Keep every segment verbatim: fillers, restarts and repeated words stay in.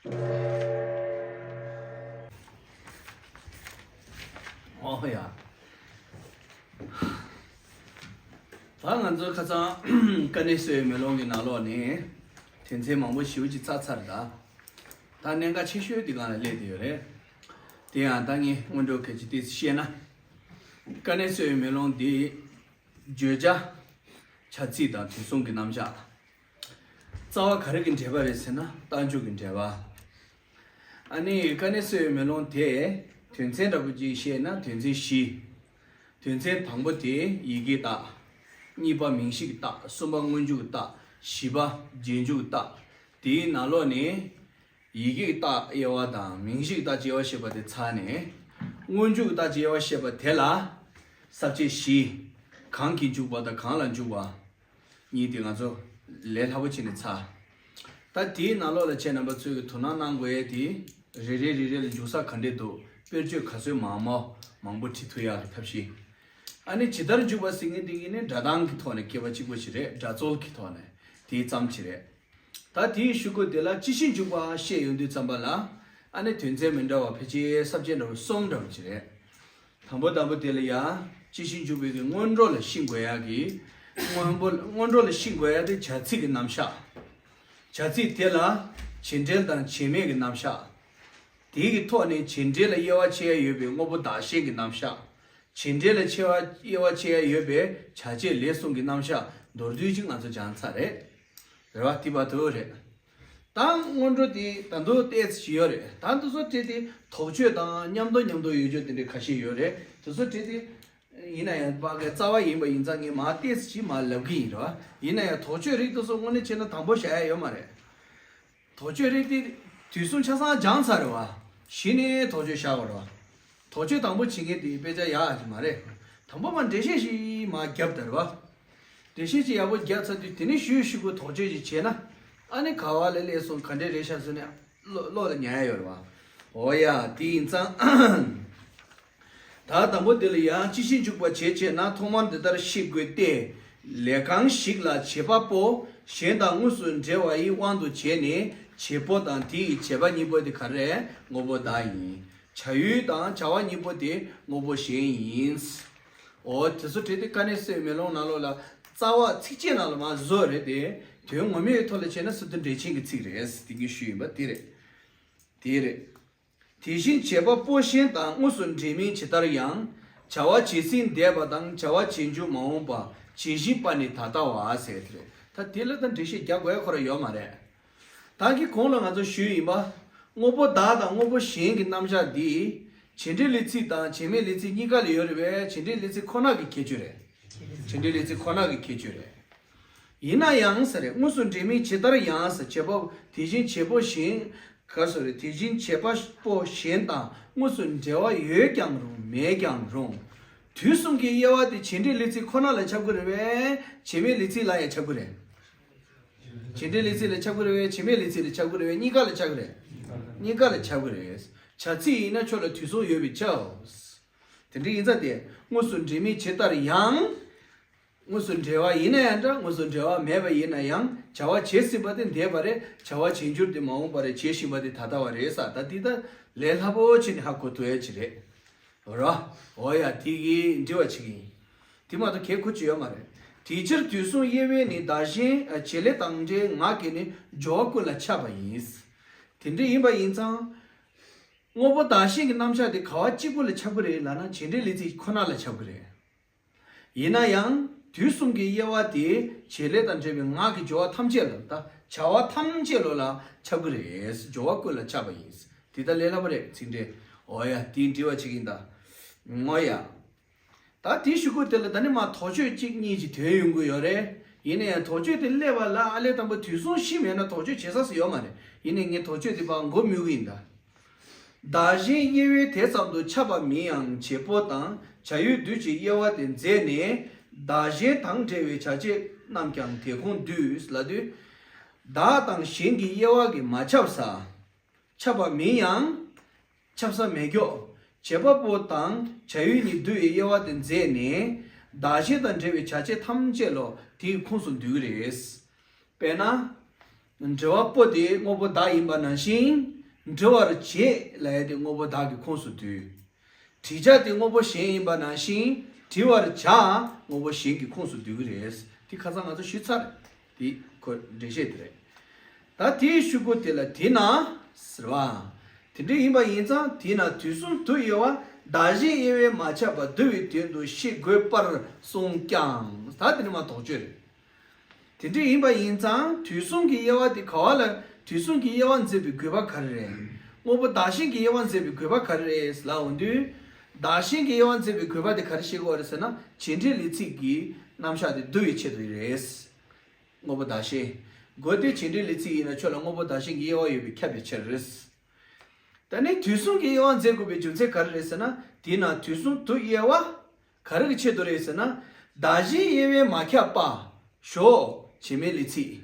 ཨོ་ཡ། ད་ང་ཚོ་ཁ་སང་དཀའ་གནད་གསོ་བའི་མེ་ལོང་གི་ནང་ལོགས་ནས་དོན་ཚན་མང་པོ་ཞེ་པོ་ཅིག་བཙལ་ཚར། ད་ད་གནད་འགག་ཆེ་ཤོས་དེ་སྒང་ལ་སླེབས་བསྡད་ཡོད་རེད། དེ་ཡང་ད་ངས་སྔོན་འགྲོ་གལ་ཆེ་ཏོག་ཙམ་བཤད་ན། དཀའ་གནད་གསོ་བའི་མེ་ལོང་འདི་བརྗོད་བྱ། བྱ་ཚིག་དང་དུས་གསུམ་གྱི་རྣམ་གཞག་རྩ་བ་ག་རེ་གི་འབྲེལ་བ་རེད་ཟེར་ན། རྟགས་འཇུག་གི་འབྲེལ་བ། ཨ་ནི་དཀའ་གནད་གསོ་བའི་མེ་ལོང་དེ་དོན་ཚན་འདྲ་པོ་ཅིག་བཤད་ན་དོན་ཚན་བཞི། དོན་ཚན་དང་པོ་དེ་ཡི་གེའི་རྟགས། གཉིས་པ་མིང་གཞི་གི་རྟགས། གསུམ་པ་སྔོན་འཇུག་གི་རྟགས། བཞི་པ་རྗེས་འཇུག་གི་རྟགས། དེའི་ནང་ལོགས་ནས་ཡི་གེ་གི་རྟགས་དབྱེ་བ་དང་མིང་གཞི་གི་རྟགས་ཀྱི་དབྱེ་བ་བཤད་པ་དེ་ཚར་ནས། སྔོན་འཇུག་གི་རྟགས་ཀྱི་དབྱེ་བ་བཤད་པ་དེ་ལ་ས་བཅད་བཞི། གང་གིས་འཇུག་པ་དང་གང་ལ་འཇུག་པ། གཉིས་དེ་ང་ཚོ་ལས་སླ་པོ་བྱས་ནས་ཚར། ད་དེའི་ནང་ལོགས་ལ་ཁྱེད་རྣམ་པ་ཚོས་ཀྱི་དོ་སྣང་གནང་དགོས་ཡས་དེ། རེ་རེ་རེ་རེ་ལ་འཇུག་ས་ག་འདྲས་འདུག་དཔེར་བརྗོད་ག་ཚོད་མང་མང་མང་པོ་བྲིས་ཐུབ་ཡག་གི་ཐབས་ཤེས། ཨ་ནི་ཇི་ལྟར་འཇུག་པ་ཟེར་མཁན་དེ་གི་ནི་སྒྲ་གདངས་ཀྱི་ཐོག་ནས་སྐད་པ་གཅིག་པོ་ཞིག་རེད། སྒྲ་རྩོལ་གྱི་ཐོག་ནས་དེའི་ཙམ་ཅིག་རེད། ད་དེའི་ཤོག་གུ་དེ་ལ་སྤྱི་གཞི་འཇུག་པ་བཤད་ཡོང་དུས་ཙམ་པ་ལ། ཨ་ནི་དོན་ཚན་མི་འདྲ་བ་ཕལ་ཆེར་ས་བཅད་འདྲ་བ་གསུམ་འདྲ་བ་ཅིག་རེད། དང་པོ་དང་པོ་དེ་ལ་ཡང་སྤྱི་གཞི་འཇུག་པའི་གི་སྔོན་འགྲོ་ལ་ཤེས་དགོས་ཡག་གི། སྔོན་པོ་སྔོན་འགྲོ་ལ་ཤེས་དགོས་ཡག་དེ་བྱ་ཚིག་གི་རྣམ་གཞག་བྱ་ཚིག་དེ་ལ་བྱེད་འབྲེལ་དང་བྱེད་མེད་ཀྱི་རྣམ་གཞག་དེའི་གི་ཐོག་ནས་བྱེད་འབྲེལ་ལ་དབྱེ་བ་ཕྱེ་ཡ་ཡོད་པའི་དངོས་པོ་བདག་གཞན་གྱི་རྣམ་གཞག་བྱེད་འབྲེལ་ལ་ཕྱེ་བ་དབྱེ་བ་ཕྱེ་ཡ་ཡོད་པའི་བྱ་བྱེད་ལས་གསུམ་གྱི་རྣམ་གཞག་མདོར་བསྡུས་ཅིག་ང་ཚོ་སྦྱངས་ཚར་རེད། རེད་བ། དེ་བར་དུ་རེད། ད་སྔོན་འགྲོ་དེ་ད་དུང་ཏོག་ཙམ་ཞིག་ཡོད་རེད། ད་འདི་ཚོ་བྲིས་ཏེ་དོགས་གཅོད་དང་མཉམ་དུ་མཉམ་དུ་ཡོད་རྒྱུ་དེ་འདྲའི་ཁ་ཤས་ཡོད་རེད། དེ་ཚོ་བྲིས་ཏེ། ཡིན་ན་ཡང་ཕ་གི་རྩ་བ་ཡིན་པ་ཡིན་ཙང་ངས་མར་ཏོག་ཙམ་ཞིག་མར་ལབ་གི་ཡིན་རེད་བ། ཡིན་ན་ཡང་དོགས་གཅོད་རིགས་དེ་ཚོ་དངོས་གནས་བྱས་ན་དང་པོ་བཞག་ཡ་ཡོད་མ་རེད། དོགས་གཅོད་རིགས་དེ་དུས་གསུམ་ཆ་ཚང་སྦྱངས་ཚར་རེད་བ། གཞི་ནས་དོགས་གཅོད་བཞག་དགོས་རེད་བ། དོགས་གཅོད་དང་པོ་བྱེད་མཁན་དེ་དཔེ་ཆ་ཡག་ཅིག་མ་རེད། དང་པོ་མར་འགྲེལ་བཤད་ཞིག་མར་བརྒྱབ་དང་རེད་བ། འགྲེལ་བཤད་ཅིག་ཡག་པོ་བརྒྱབ་ཚར་དུས་དེ་ནས་ཞུ་ཞུ་དགོས། དོགས་གཅོད་ཅིག་བྱས་ན། ཨ་ནི་ག་བ་ལ་སླེབས་སོང་ག་འདྲས་རེད་ཤག་ཟེར་ནས་བློ་བློ་ལ་ཉར་ཡ་ཡོད་རེད་བ། འོ་ཡ། དེ་ཡིན་ཙང་། ད་དང་པོ་དེ་ལ་ཡང་སྤྱི་གཞི་འཇུག་པ་བྱེད་ཅེ་ན་ཐོག་མར་འདི་ལྟར་ཤེས་དགོས་ཏེ། ལས་གང་ཞིག་ལ་བྱེད་པ་པོ་གཞན་དང་དངོས་སུ་འབྲེལ་བ་ཡི་དབང་དུ་བྱས་ནས་བྱེད་པོ་དང་དེ་ཡི་བྱེད་པ་གཉིས་པོ་དེ་ག་རེ། དངོས་པོ་བདག་ཡིན། བྱ་ཡུལ་དང་བྱ་བ་གཉིས་པོ་དེ་དངོས་པོ་གཞན་ཡིན། འོ་དེ་ཚོ་བྲིས་ཏེ་དཀའ་གནད་གསོ་བའི་མེ་ལོང་ནང་ལོགས་ལ་རྩ་བ་ཚིགས་བཅད་ནང་ལ་མར་བཟོས་རེད་དེ། དོན་ངོ་མའི་ཐོག་ལ་བྱས་ན་སི་ཏུ་འགྲེལ་ཆེན་གྱི་ཚིག་རེད། དེ་གི་ཞུས་ཡིན་པ་དེ་རེད། དེ་རེད། དེ་བཞིན་བྱེད་པ་པོ་གཞན་དང་དངོས་སུ་འབྲེལ་མིན་ཇི་ལྟར་ཡང་། བྱ་བ་ཇི་སྲིད་འདས་པ་དང་བྱ་བ་བྱེད་འགྱུར་མ་འོངས་པ་ཇི་བཞིན་པ་ནི་ད་ལྟ་བ་ཟེར་དེ་རེད། ད་དེ་ལ་ད་འགྲེལ་བཤད་རྒྱག་དགོས་ཁོ་ར་ཡོད་མ་རེད། ད་གི་གོང་ལ་ང་ཚོ་ཞུས་ཡིན་པ། དངོས་པོ་བདག་དང་དངོས་པོ་གཞན་གྱི་རྣམ་གཞག་འདི། བྱེད་འབྲེལ་ལས་ཚིག་དང་བྱེད་མེད་ལས་ཚིག་གཉིས་ཀ་ལ་ཡོད་རེད་པས། བྱེད་འབྲེལ་ལས་ཚིག་ཁོ་ན་གི་ཁྱད་ཆོས་རེད། བྱེད་འབྲེལ་ལས་ཚིག་ཁོ་ན་གི་ཁྱད་ཆོས་རེད། ཡིན་ན་ཡང་ཟེར་རེད། དངོས་སུ་འབྲེལ་མིན་ཇི་ལྟར་ཡང་ཟེར། བྱེད་པ་དེ་བཞིན་བྱེད་པོ་གཞན། ག་སོ་རེད། དེ་བཞིན་བྱེད་པ་པོ་གཞན་དང་དངོས་སུ་འབྲེལ་བ་ཡོད་ཀྱང་རུང་མེད་ཀྱང་རུང་། དུས་གསུམ་གྱི་དབྱེ་བ་དེ་བྱེད་འབྲེལ་ལས་ཚིག་ཁོ་ན་ལ་ཁྱབ་ཀྱི་རེད་པས། བྱེད་མེད་ལས་ཚིག་ལ་ཡང་ཁྱབ་ཀྱི་རེད། བྱེད་འབྲེལ་ལས་ཚིག་ལ་ཁྱབ་ཀྱི་རེད་པས། བྱེད་མེད་ལས་ཚིག་ལ་ཁྱབ་ཀྱི་རེད་པས། གཉིས་ཀ་ལ་ཁྱབ་ཀྱི་རེད། གཉིས་ཀ་ལ་ཁྱབ་ཀྱི་རེད། བྱ་ཚིག་ཡིན་ན་ཁྱོད་ལ་དུས་གསུམ་ཡོད་པས་ཁྱབ། དེ་འདྲ་ཡིན་ཙང་དེ་དངོས་སུ་འབྲེལ་མིན་ཇི་ལྟར་ཡང་། དངོས་སུ་འབྲེལ་བ་ཡིན་ན་ཡང་འདྲ། དངོས་སུ་འབྲེལ་བ་མེད་པ་ཡིན་ན་ཡང་། བྱ་བ་བྱས་ཟིན་པ་དེ་འདས་པ་རེད། བྱ་བ་བྱེད་འགྱུར་དེ་མ་འོངས་པ་རེད། བྱེད་བཞིན་པ་དེ་ད་ལྟ་བ་རེད་ས། ད་འདི་ད་ལས་སླ་པོ་བྱས་ནས་ཧ་གོ་ཐུབ་ཡ་ཅིག་རེད། རོ། འོ་ཡ། དེ་གི་འདྲི་བ་བྱེད་ཀྱི་ཡིན། དེ་མ་གཏོགས་གལ་ཁུར་གྱི་ཡོད་མ་རེད། དེ་ཕྱིར་དུས་གསུམ་དབྱེ་བས་ནི་བདག་གཞན་བྱེད་ལས་དང་འབྲེལ་ངག་གིས་ནི་སྦྱོར་བ་ཀུན་ལ་ཁྱབ་པ་ཡིན། དེ་འདྲ་ཡིན་པ་ཡིན་ཙང་། དངོས་པོ་བདག་གཞན་གྱི་རྣམ་གཞག་དེ་ག་བ་གཅིག་པུ་ལ་ཁྱབ་ཀྱི་རེད་ལབ་ན་བྱེད་འབྲེལ་ལས་ཚིག་ཁོ་ན་ལ་ཁྱབ་ཀྱི་རེད། ཡིན་ན་ཡང་དུས་གསུམ་གྱི་དབྱེ་བ་དེ་བྱེད་ལས་དང་འབྲེལ་བའི་ངག་གི་སྦྱོར་བ་ཐམས་ཅད་ལ། ད་བྱ་བ་ཐམས་ཅད་ལ་ཁྱབ་ཀྱི་རེད། སྦྱོར་བ་ཀུན་ལ་ཁྱབ་པ་ཡིན། དེ་ལྟར་ལས་སླ་པོ་རེད། ཚིག་འགྲེལ། འོ་ཡ། དེའི་འདྲི་བ་བྱེད་ཀྱི་ཡིན་ད། ངོ་ཡ། ད་དེའི་གཞུག་གུ་དེ་ལ་ད་ནི་མ་དོགས་གཅོད་གཅིག་གཉིས་ཀྱི་དོན་ཡོང་གི་ཡོད་རེད། ཡིན་ན་ཡང་དོགས་གཅོད་དེ་སླེབས་པ་ལ་ཨ་ལས་དང་པོ་དུས་གསུམ་གཞི་མེད་ན་དོགས་གཅོད་བྱེད་ས་སུ་ཡོད་མ་རེད། ཡིན་ནའི་ངས་དོགས་གཅོད་དེ་ཕར་མགོ་མུ་གི་ཡིན་ད། བདག་གཞན་དབྱེ་བས་དེ་ཙམ་དུ་ཁྱབ་པ་མིན་ཡང་བྱེད་པོ་དང་བྱ་ཡུལ་བསྡུས་ཀྱི་དབྱེ་བ་དེ་མཛད་ནས། བདག་གཞན་དང་འབྲེལ་བའི་བྱ་བྱེད་རྣམས་ཀྱང་དེ་ཁོངས་བསྡུས་ལབ་དུས། བདག་དང་གཞན་གྱི་དབྱེ་བ་གིས་མ་ཁྱབ་ས། ཁྱབ་པ་མིན་ཡང་། ཁྱབ་ས་མེད་ཀྱོག་བྱེད་པ་པོ་དང་བྱ་ཡུལ་གཉིས་བསྡུ་བའི་དབྱེ་བ་དེ་མཛད་ནས། བདག་གཞན་དང་འབྲེལ་བའི་བྱ་བྱེད་ཐམས་ཅད་ལོ་དེའི་ཁོངས་སུ་འདུས་ཀྱི་རེད། དཔེར་ན། འབྲེལ་བ་པོ་དེ་དངོས་པོ་བདག་ཡིན་པ་ནང་བཞིན། འབྲི་བར་བྱེད་ལབ་ཡ་དེ་དངོས་པོ་བདག་གི་ཁོངས་སུ་འདུས། བྲི་བྱ་དེ་དངོས་པོ་གཞན་ཡིན་པ་ནང་བཞིན། བྲི་བར་བྱ་དངོས་པོ་གཞན་གྱི་ཁོངས་སུ་འདུས་ཀྱི་རེད། དེ་ཁ་སང་ང་ཚོ་ཞུས་ཚར། དེ་ཁོ་འགྲེལ་བཤད་དེ་རེད། ད་དེའི་ཤུ་གུ་དེ་ལ་དེས་ན་ཟེར་བ། དེ་འདྲ་ཡིན་པ་ཡིན་ཙང་དེས་ན་དུས་གསུམ་དུ་དབྱེ་བ་བདག་གཞན་དབྱེ་བས་མ་ཁྱབ་པ་འདུ་བའི་དོན་དུ་ཤེས་དགོས་པར་གསུངས་ཀྱང་། ད་དེ་ནི་མ་དོགས་གཅོད་རེད། དེ་འདྲ་ཡིན་པ་ཡིན་ཙང་དུས་གསུམ་གྱི་དབྱེ་བ་དེ་ག་བ་ལ། དུས་གསུམ་གྱི་དབྱེ་བ་མཛད་པའི་དགོས་པ་ག་རེ་རེད། དངོས་པོ་བདག་གཞན་གྱི་དབྱེ་བ་མཛད་པའི་དགོས་པ་ག་རེ་རེད་ལབ་འོང་དུས། བདག་གཞན་གྱི་དབྱེ་བ་མཛད་པའི་དགོས་པ་དེ་ག་རེ་ཤེས་དགོས་རེད་ཟེར་ན། བྱེད་འབྲེལ་ལས་ཚིག་གི་རྣམ་གཞག་དེ་བསྡུ་བའི་ཆེད་དུ་རེད། དངོས་པོ་བདག་གཞན། དགོས་ཏེ་བྱེད་འབྲེལ་ལས་ཚིག་ཡིན་ན་ཁྱོད་ལ་དངོས་པོ་བདག་གཞན་གྱི་དབྱེ་བ་ཡོད་པས་ཁྱབ་པའི་ཕྱིར། ད་ནི་དུས་གསུམ་གྱི་དབྱེ་བ་མཛད་དགོས་པའི་རྒྱུ་མཚན་ག་རེ་རེད་ཟེར་ན། དེས་ན་དུས་གསུམ་དུ་དབྱེ་བ་ག་རེ་གི་ཆེད་དུ་རེད་ཟེར་ན། བདག་གཞན་དབྱེ་བས་མ་ཁྱབ་པ། ཞོག་བྱེད་མེད་ལས་ཚིག་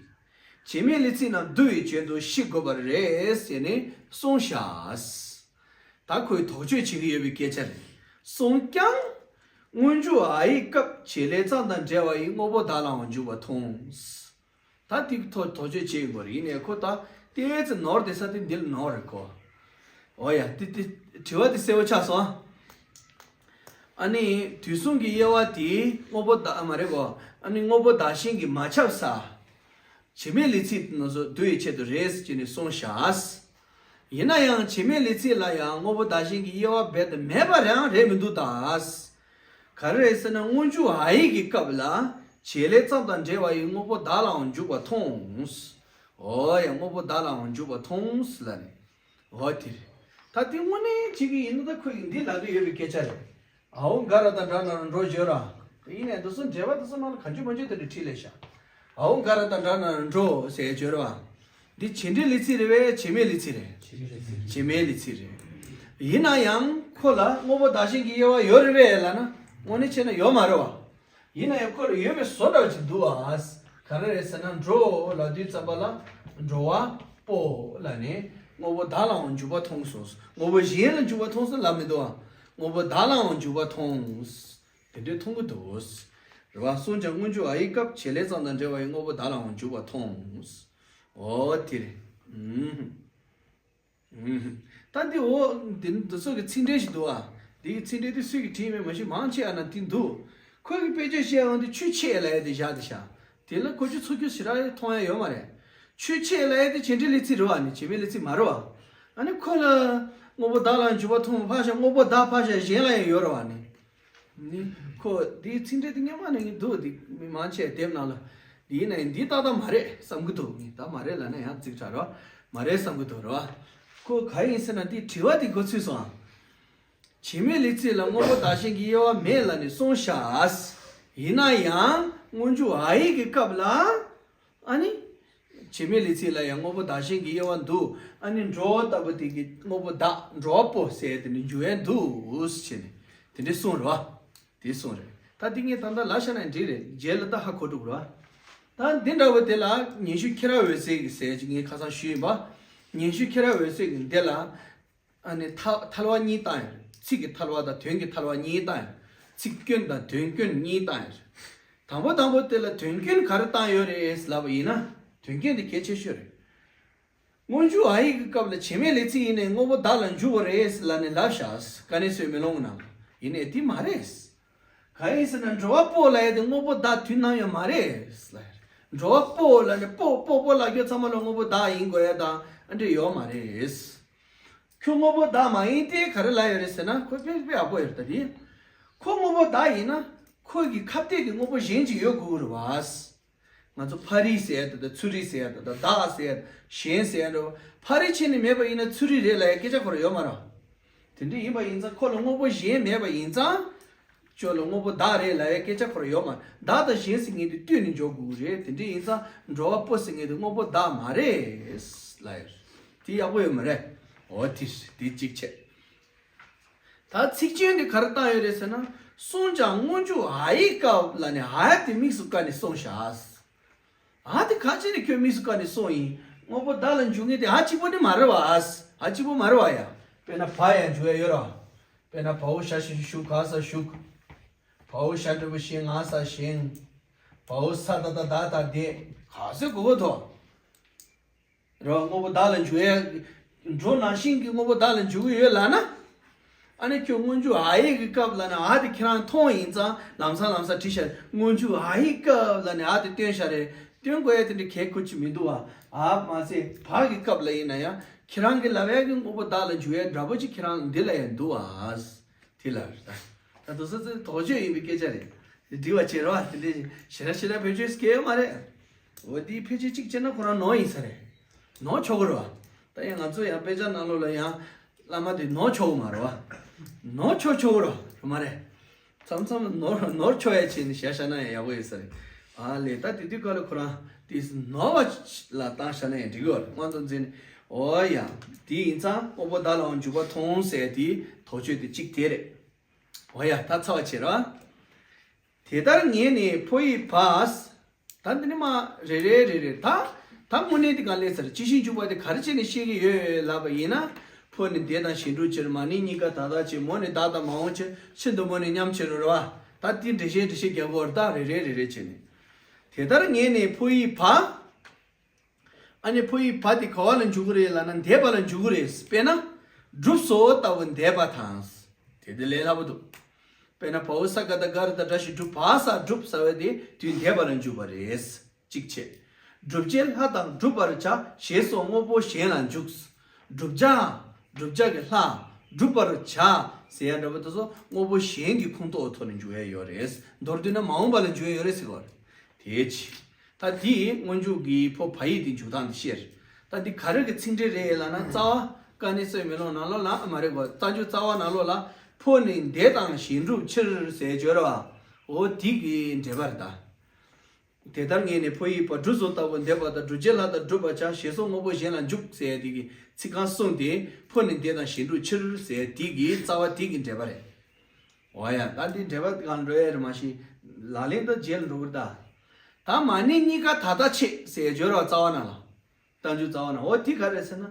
བྱེད་མེད་ལས་ཚིག་རྣམས་བསྡུ་བའི་རྒྱན་དུ་ཤེས་དགོས་པ་རེད་ཟེར་ནས་གསུངས་བཞག་ད་ཁོས་དོགས་གཅོད་བྱེད་ཀྱི་ཡོད་པའི་སྐད་ཆ་རེད། གསུངས་ཀྱང་། སྔོན་འཇུག་འ་ཡི་སྐབས་བྱེད་ལས་ཙམ་དང་འབྲེལ་བ་ཡི་དངོས་པོ་བདག་ལའང་འཇུག་པ་མཐོང་། ད་དེ་ཐོག་དོགས་གཅོད་བྱེད་དགོས་རེད། ཡིན་ནའི་ཁོ་ད་ཏོག་ཙམ་ནོར་བསྡད་ས་དེ་འདི་ལ་ནོར་རེད་ཁོ། འོ་ཡ། དེ་དེ་དྲི་བ་དེ་གསལ་པོ་ཆགས་སོང་། ཨ་ནི་དུས་གསུམ་གྱི་དབྱེ་བ་དེ་དངོས་པོ་བདག་མ་རེད་གོ། ཨ་ནི་དངོས་པོ་བདག་གཞན་གྱིས་མ་ཁྱབ་ས། བྱེད་མེད་ལས་ཚིག་ནང་སོགས་བསྡུ་བའི་ཆེད་དུ་རེད་ཅེས་ནས་གསུངས་བཞག་ཡིན་ན་ཡང་བྱེད་མེད་ལས་ཚིག་ལ་ཡང་དངོས་པོ་བདག་གཞན་གྱི་དབྱེ་བ་རྦད་དེ་མེད་པ་རང་རེད་མི་འདུག་ད། ག་རེ་རེད་ཟེར་ན། སྔོན་འཇུག་འ་ཡིག་གི་སྐབས་ལ་བྱེད་ལས་ཙམ་དང་འབྲེལ་བ་ཡི་དངོས་པོ་བདག་ལའང་འཇུག་པ་མཐོང་། འོ་ཡ། དངོས་པོ་བདག་ལའང་འཇུག་པ་མཐོང་ལབ་ནས། འོ་དེ་རེད། ད་དེ་དངོས་གནས་བྱེད་ཀྱི་ཡིན་ན་ད་ཁོ་ཡིས་འདི་ལབ་ཀྱི་ཡོད་པའི་སྐད་ཆ་རེད། འའོ་འ་ག་ར་དང་འདྲ་ན་རོ་འགྲོ་བརྗོད་ར། ཡིན་ནའི་འདི་ཚོ་འགྲེལ་པ་འདི་ཚོ་ནང་ལ་གང་བྱུང་མང་བྱུང་དེ་འདྲ་ཁྲིད་ལས་ཤག་འའོ་འ་ག་ར་དང་འདྲ་ན་རོ་འགྲོ་ཟེར་བརྗོད་ར་བ། འདི་བྱེད་འབྲེལ་ལས་ཚིག་རེད་པས་བྱེད་མེད་ལས་ཚིག་རེད། བྱེད་མེད་ལས་ཚིག་རེད། ཡིན་ན་ཡང་ཁོ་ལ་དངོས་པོ་བདག་གཞན་གྱི་དབྱེ་བ་ཡོད་རེད་པས་ལབ་ན་དངོས་གནས་བྱས་ན་ཡོད་མ་རེད་བ། ཡིན་ན་ཡང་ཁོ་ལ་ཡོད་པའི་བཟོ་འདྲ་བ་ཅིག་འདུག་ཨ། ག་རེ་རེད་ཟེར་ན། འགྲོ་ལབ་དུས་ཙམ་པ་ལ་འགྲོ་བ་པོ་ལབ་ནས་དངོས་པོ་བདག་ལའང་འཇུག་པ་མཐོང་སོང་། དངོས་པོ་གཞན་ལ་འཇུག་པ་མཐོང་སོང་ལབ་མི་འདུག་ཨ། དངོས་པོ་བདག་ལའང་འཇུག་པ་མཐོང་། དེ་འདྲའི་མཐོང་གི་འདུག་རེད་བ། གསུངས་ཀྱང་སྔོན་འཇུག་འ་ཡི་སྐབས་བྱེད་ལས་ཙམ་དང་འབྲེལ་བ་ཡི་དངོས་པོ་བདག་ལའང་འཇུག་པ་མཐོང་། འོ་དེ་རེད། ཨུམ། ད་འདི་འོ་འདི་འདི་ཚོ་གི་ཚིག་འགྲེལ་ཞིག་འདུག་ཨ། འདི་གི་ཚིག་འགྲེལ་འདི་སུས་ཀྱིས་བྲིས་མེད་མ་ཤེས། མང་ཆེ་བ་ན་འདི་འདུག་ཁོས་ཀྱི་དཔེ་ཆ་བཤད་ཡོང་དུས་ཆོས་ཆེད་ལབ་ཡ་དེ་བཞག་དེ་བཞག་དེ་ལ་ཁོ་ཆོས་ཚོ་ཁྱོད་ཞེ་དྲག་མཐོང་ཡ་ཡོད་མ་རེད། ཆོས་ཆེད་ལབ་ཡ་དེ་བྱེད་འབྲེལ་ལས་ཚིག་རེད་བ། ནི་བྱེད་མེད་ལས་ཚིག་མ་རེད་བ། ཨ་ནི་ཁོ་ལ་དངོས་པོ་བདག་ལ་འཇུག་པ་མཐོང་། ཕར་བཞག་དངོས་པོ་བདག་ཕར་བཞག་གཞན་ལ་ཡང་ཡོད་རེད་བ། ནི། ནི། ཁོ་འདིའི་ཚིག་འགྲེལ་འདི་སྔོན་མ་ནས་འདུག་འདི་མི་མང་ཆེ་དེབ་ནང་ལ། འདི་ཡིན་ན་ཡང་འདི་ཏག་ཏག་མ་རེད་བསམ་གྱི་འདུག་ངས་ད་མ་རེད་ལབ་ན་ཡང་ཚིག་ཁྲ་རོ། མ་རེད་བསམ་གྱི་འདུག་རོ། ཁོ་ག་ཡིན་ཟེར་ན་འདི་དྲི་བ་འདི་འགོ་ཚུགས་སོང་ཨ། བྱེད་མེད་ལས་ཚིག་ལ་དངོས་པོ་བདག་གཞན་གྱི་དབྱེ་བ་མེད་ལབ་ནས་གསུངས་ཤག་ཡིན་ན་ཡང་སྔོན་འཇུག་འ་ཡིག་གི་སྐབས་ལ། ཨ་ནི། བྱེད་མེད་ལས་ཚིག་ལ་ཡང་དངོས་པོ་བདག་གཞན་གྱི་དབྱེ་བ་འདུག་ཨ་ནི་འགྲོ་བ་ལྟ་བུ་དེ་གི་དངོས་པོ་བདག་འགྲོ་བ་པོ་ཟེར་དེ་ནི་འཇུག་ཡ་འདུག་ཟེར་ནས་དེ་འདྲའི་གསུངས་རེད་བ། དེ་གསུངས་རེད། ད་དེ་ངས་ད་ལྟ་ལབ་བཞག་ན་འགྲིག་རེད། རྗེས་ལ་ད་ཧ་གོ་འགྲོ་གི་རེད་བ། ད་འདི་འདྲ་བོ་དེ་ལ་ཉན་ཤུ་ཁྱི་ར་འོད་ཟེར་གི་ཟེར་ཅིག་ངས་ཁ་སང་ཞུས་ཡིན་པ། ཉན་ཤུ་ཁྱི་ར་འོད་ཟེར་གི་འདི་ལ། ཨ་ནི་ཐ་ཐལ་བ་གཉིས་བཏང་ཡོད་རེད། ཚིག་གི་ཐལ་བ་དང་དོན་གྱི་ཐལ་བ་གཉིས་བཏང་ཡོད་རེད། ཚིག་སྐྱོན་དང་དོན་སྐྱོན་གཉིས་བཏང་ཡོད་རེད། དང་པོ་དང་པོ་དེ་ལ་དོན་སྐྱོན་ག་རེ་བཏང་ཡོད་རེད་ལབ་པ་ཡིན་ན། དོན་སྐྱོན་དེ་གལ་ཆེ་ཤོས་རེད། སྔོན་འཇུག་འ་ཡིག་གི་སྐབས་ལ་བྱེད་མེད་ལས་ཚིག་ཡིན་ནའི་དངོས་པོ་བདག་ལ་འཇུག་པ་རེད་ལབ་ནས་ལབ་བཞག་དཀའ་གནད་གསོས་མེ་ལོང་གི་ནང་ལ། ཡིན་ནའི་དེ་མ་རེད། གང་ཡིན་ཟེར་ན་འགྲོ་བ་པོ་ལབ་ཡ་དེ་དངོས་པོ་བདག་དུས་ནམ་ཡང་མ་རེད་ལབ་ཡ་རེད། འགྲོ་བ་པོ་ལབ་ནས་པོ་པོ་པོ་ལབ་རྒྱུ་ཚང་མ་ལ་དངོས་པོ་བདག་ཡིན་དགོས་ཡ་དང་ཨ་འདྲ་ཡོད་མ་རེད། ཁྱོད་དངོས་པོ་བདག་མ་ཡིན་ཏེ་ག་རེ་ལབ་ཡོད་རེད་ཟེར་ན། ཁོ་དཔེ་དཔེ་ཡག་པོ་ཡོད་རེད་ད་དེ། ཁོ་དངོས་པོ་བདག་ཡིན་ན་ཁོ་གི་ཁ་གཏད་ཀྱི་དངོས་པོ་གཞན་ཅིག་ཡོད་དགོས་ཀྱི་རེད་བ། ང་ཚོ་ཕ་རི་ཟེར་ཡ་དེ་དང་ཚུ་རི་ཟེར་ཡ་དེ་དང་བདག་ཟེར་ཡ་གཞན་ཟེར་ཡ་འདྲ་བོ། ཕ་རི་ཕྱེ་ནས་མེད་པ་ཡིན་ན་ཚུ་རི་རེད་ལབ་ཡ་སྐད་ཆ་ཁོ་རང་ཡོད་མ་རེད་བ། དེ་འདྲ་ཡིན་པ་ཡིན་ཙང་ཁོ་ལ་དངོས་པོ་གཞན་མེད་པ་ཡིན་ཙང་། ཁྱོད་ལ་དངོས་པོ་བདག་རེད་ལབ་ཡ་སྐད་ཆ་ཁོ་རང་ཡོད་མ་རེད། བདག་དང་གཞན་ཟེར་མཁན་དེ་བསྟུན་ནས་འཇོག་དགོས་ཀྱི་རེད། དེ་འདྲ་ཡིན་ཙང་འགྲོ་བ་པོ་ཟེར་མཁན་དེ་དངོས་པོ་བདག་མ་རེད་ལབ་ཡ་རེད། དེ་ཡག་པོ་ཡོད་མ་རེད། འོ་དེ་རེད། དེ་གཅིག་བྱས། ད་ཚིག་སྐྱོན་དེ་ག་རེ་བཏང་ཡོད་རེད་ཟེར་ན། གསུངས་ཀྱང་སྔོན་འཇུག་འ་ཡི་སྐབས་ལབ་ནས་འ་དེ་དམིགས་སུ་བཀར་ནས་གསུངས་བཞག་འ་དེ་ག་ཅི་ནས་ཁྱོད་དམིགས་སུ་བཀར་ནས་གསུངས་ཡིན། དངོས་པོ་བདག་ལ་འཇུག་མཁན་དེ་འ་གཅིག་པོ་ནི་མ་རེད་བ། འ་གཅིག་པོ་མ་རེད་བ་ཡ། དཔེར་ན་བ་ཡང་འཇུག་ཡ་ཡོད་རེད་བ། དཔེར་ན་བའོ་ཞ་ཞིག་ཞུགས་ག་ས་ཞུགས། བའོ་ཞ་འགྲེང་བུ་ཞེ་ང་ས་ཞེང་། བའོ་ས་ད་བཏགས་བདག་ད་བདེ། ག་ཚོད་གོ་གོ་ཐོ། རེད་བ། དངོས་པོ་བདག་ལ་འཇུག་ཡས། འགྲོ་ནང་བཞིན་གྱི་དངོས་པོ་བདག་ལ་འཇུག་གི་ཡོད་ལབ་ན། ཨ་ནི་ཁྱོད་སྔོན་འཇུག་འ་ཡིག་གི་སྐབས་ལ་ནི་འ་དེ་ཁྱེད་རང་མཐོང་ཡིན་ཙང་ལམ་སང་ལམ་སང་བྲིས་ཤག་སྔོན་འཇུག་འ་ཡིག་སྐབས་ལ་ནི་འ་དེ་སྟོན་ཤག་རེད། སྟོན་དགོས་ཡས་དེ་འདྲ་གལ་ཁུར་ཅིག་མི་འདུག་བ། འ་མ་ཟད་བ་གི་སྐབས་ལ་ཡིན་ན་ཡང་ཁྱེད་རང་གི་ལབ་ཡས་ཀྱི་དངོས་པོ་བདག་ལ་འཇུག་ཡས་འདྲ་པོ་ཅིག་ཁྱེད་རང་འདི་ལ་ཡང་འདུག་བ། དེ་ལ་ད་ད་དུ་སོ་སོའི་དོགས་གཅོད་ཡིན་པའི་སྐད་ཆ་རེད། འགྲིག་པ་བྱེད་རོགས། དེ་འདྲ་ཞེ་དྲག་ཞེ་དྲག་བེད་སྤྱོད་སྐྱེལ་ཡོད་མ་རེད། འོ་དེའི་ཕལ་ཆེར་གཅིག་བྱས་ན་ཁོ་རང་ནོར་ཡིན་ས་རེད། ནོར་ཆོག་གི་རེད་བ། ད་ཡང་ང་ཚོ་ཡང་དཔེ་ཆ་ནང་ལོགས་ལ་ཡང་བླ་མ་དེ་ནོར་ཆོག་གི་མ་རེད་བ། ནོར་ཆོག་ཆོག་གི་རེད་བ། རེད་མ་རེད། མཚམས་མཚམས་ནོར་ནོར་ཆོག་ཡ་བྱས་ནས་བཞག་བཞག་ན་ཡང་ཡག་པོ་ཡོད་ས་རེད། ཨ་ལས་ད་དེ་དུས་སྐབས་ལ་ཁོ་རང་དེ་ནོར་བ་ལ་བཏང་བཞག་ན་ཡང་འགྲིག་གི་རེད། དངོས་དོན་འཛིན་ནས། འོ་ཡ། དེ་ཡིན་ཙང་དངོས་པོ་བདག་ལའང་འཇུག་པ་མཐོང་ཟེར་དེ་དོགས་གཅོད་དེ་གཅིག་དེ་རེད། འོ་ཡ། ད་ཚར་བ་བྱེད་རོགས། དེ་ལྟར་ངེས་ནས་ཕོ་ཡི་བ། ད་འདི་ནི་མ་རེ་རེ་རེ་རེ་ད། ད་དངོས་གནས་དེ་ག་ལས་ཚར་ཅི་ཞིག་འཇུག་པ་དེ་ག་རེ་བྱས་ནས་ཤེས་ཀྱི་ཡོད་ལབ་པ་ཡིན་ན། ཕོ་ནི་འདས་དང་གཞན་སྒྲུབ་ཕྱིར། མ་ནིང་གཉིས་ཀ་ད་ལྟ་ཕྱིར། མོ་ནི་བདག་དང་མ་འོངས་ཕྱིར། ཕྱིར་དང་པོ་ནི་མཉམ་ཕྱིར་རོ་ར་བ། ད་དེ་འགྲེལ་བཤད་འགྲེལ་བཤད་རྒྱག་དགོས་རེད། ད་རེ་རེ་རེ་རེ་བྱས་ནས། དེ་ལྟར་ངེས་ནས་ཕོ་ཡི་བ། ཨ་ནི་ཕོ་ཡི་བ་དེ་ག་བ་ལ་འཇུག་གི་རེད་ལབ་ན་འདས་པ་ལ་འཇུག་གི་རེད། དཔེར་ན། སྒྲུབ་སོ་ལྟ་བུ་འདས་པ་དང་། དེ་དེ་ལས་སླ་པོ་འདུག་དཔེར་ན་བའོ་ས་ག་ད་ག་ར་ད་སྒྲ་ཞིག་སྒྲུབ། བ་ས་སྒྲུབ་ཟེར་བ་དེ་དུས་འདས་པ་ལ་འཇུག་པ་རེད། གཅིག་བྱས། བསྒྲུབ་བྱའི་ལྷ་དང་བསྒྲུབ་པར་བྱ། ཞེས་སོགས་དངོས་པོ་གཞན་ལ་འཇུག་བསྒྲུབ་བྱ། བསྒྲུབ་བྱ་གི་ལྷ། བསྒྲུབ་པར་བྱ། ཟེར་ཡ་འདྲ་པོ་དེ་ཚོ་དངོས་པོ་གཞན་གྱི་ཁོངས་གཏོགས་ཐོག་ནས་འཇུག་ཡ་ཡོད་རེད། མདོར་བསྡུས་ན་མ་འོངས་པ་ལ་འཇུག་ཡ་ཡོད་རེད་ཟེར་བ་རེད། དེའི་ཕྱིར། ད་དེའི་སྔོན་འཇུག་གི་ཕོ་བ་ཡིག་དེ་འཇུག་སྟངས་དེ་ཤེས། ད་འདི་ག་རེ་གི་ཚིག་འགྲེལ་རེད་ལབ་ན། རྩ་བ་ཀ་ནི་སོའི་མེ་ལོང་ནང་ལོགས་ལ་མ་རེད་གོ། རྩ་འཇུག་རྩ་བ་ནང་ལོགས་ལ་ཕོ་ནི་འདས་དང་གཞན་སྒྲུབ་ཕྱིར་ཟེར་བརྗོད་ར་བ། འོ་དེ་གི་འགྲེལ་པ་རེད་ད། དེ་ལྟར་ངེས་ནས་ཕོ་ཡི་བ། སྒྲུབ་སོ་ལྟ་བུ་འདས་པ་དང་། བསྒྲུབ་བྱའི་ལྷ་དང་བསྒྲུབ་པར་བྱ། ཞེས་སོགས་དངོས་པོ་གཞན་ལ་འཇུག་ཟེར་དེ་གི་ཚིག་རྐང་གསུམ་དེ་ཕོ་ནི་འདས་དང་གཞན་སྒྲུབ་ཕྱིར་ཟེར་དེ་གི་རྩ་བ་དེ་གི་འགྲེལ་པ་རེད། འོ་ཡ། ད་འདི་འགྲེལ་པ་གང་འགྲོ་ཡ་རེད་མ་གཞི། ལག་ལེན་དང་རྗེས་ལ་འགྲོ་གི་རེད་ད། ད་མ་ནིང་གཉིས་ཀ་ད་ལྟ་ཆད་ཟེར་བརྗོད་ར་བ་རྩ་བ་ནང་ལ། རྩ་འཇུག་རྩ་བ་ནང་། འོ་དེ་ག་རེ་ཟེར་ན།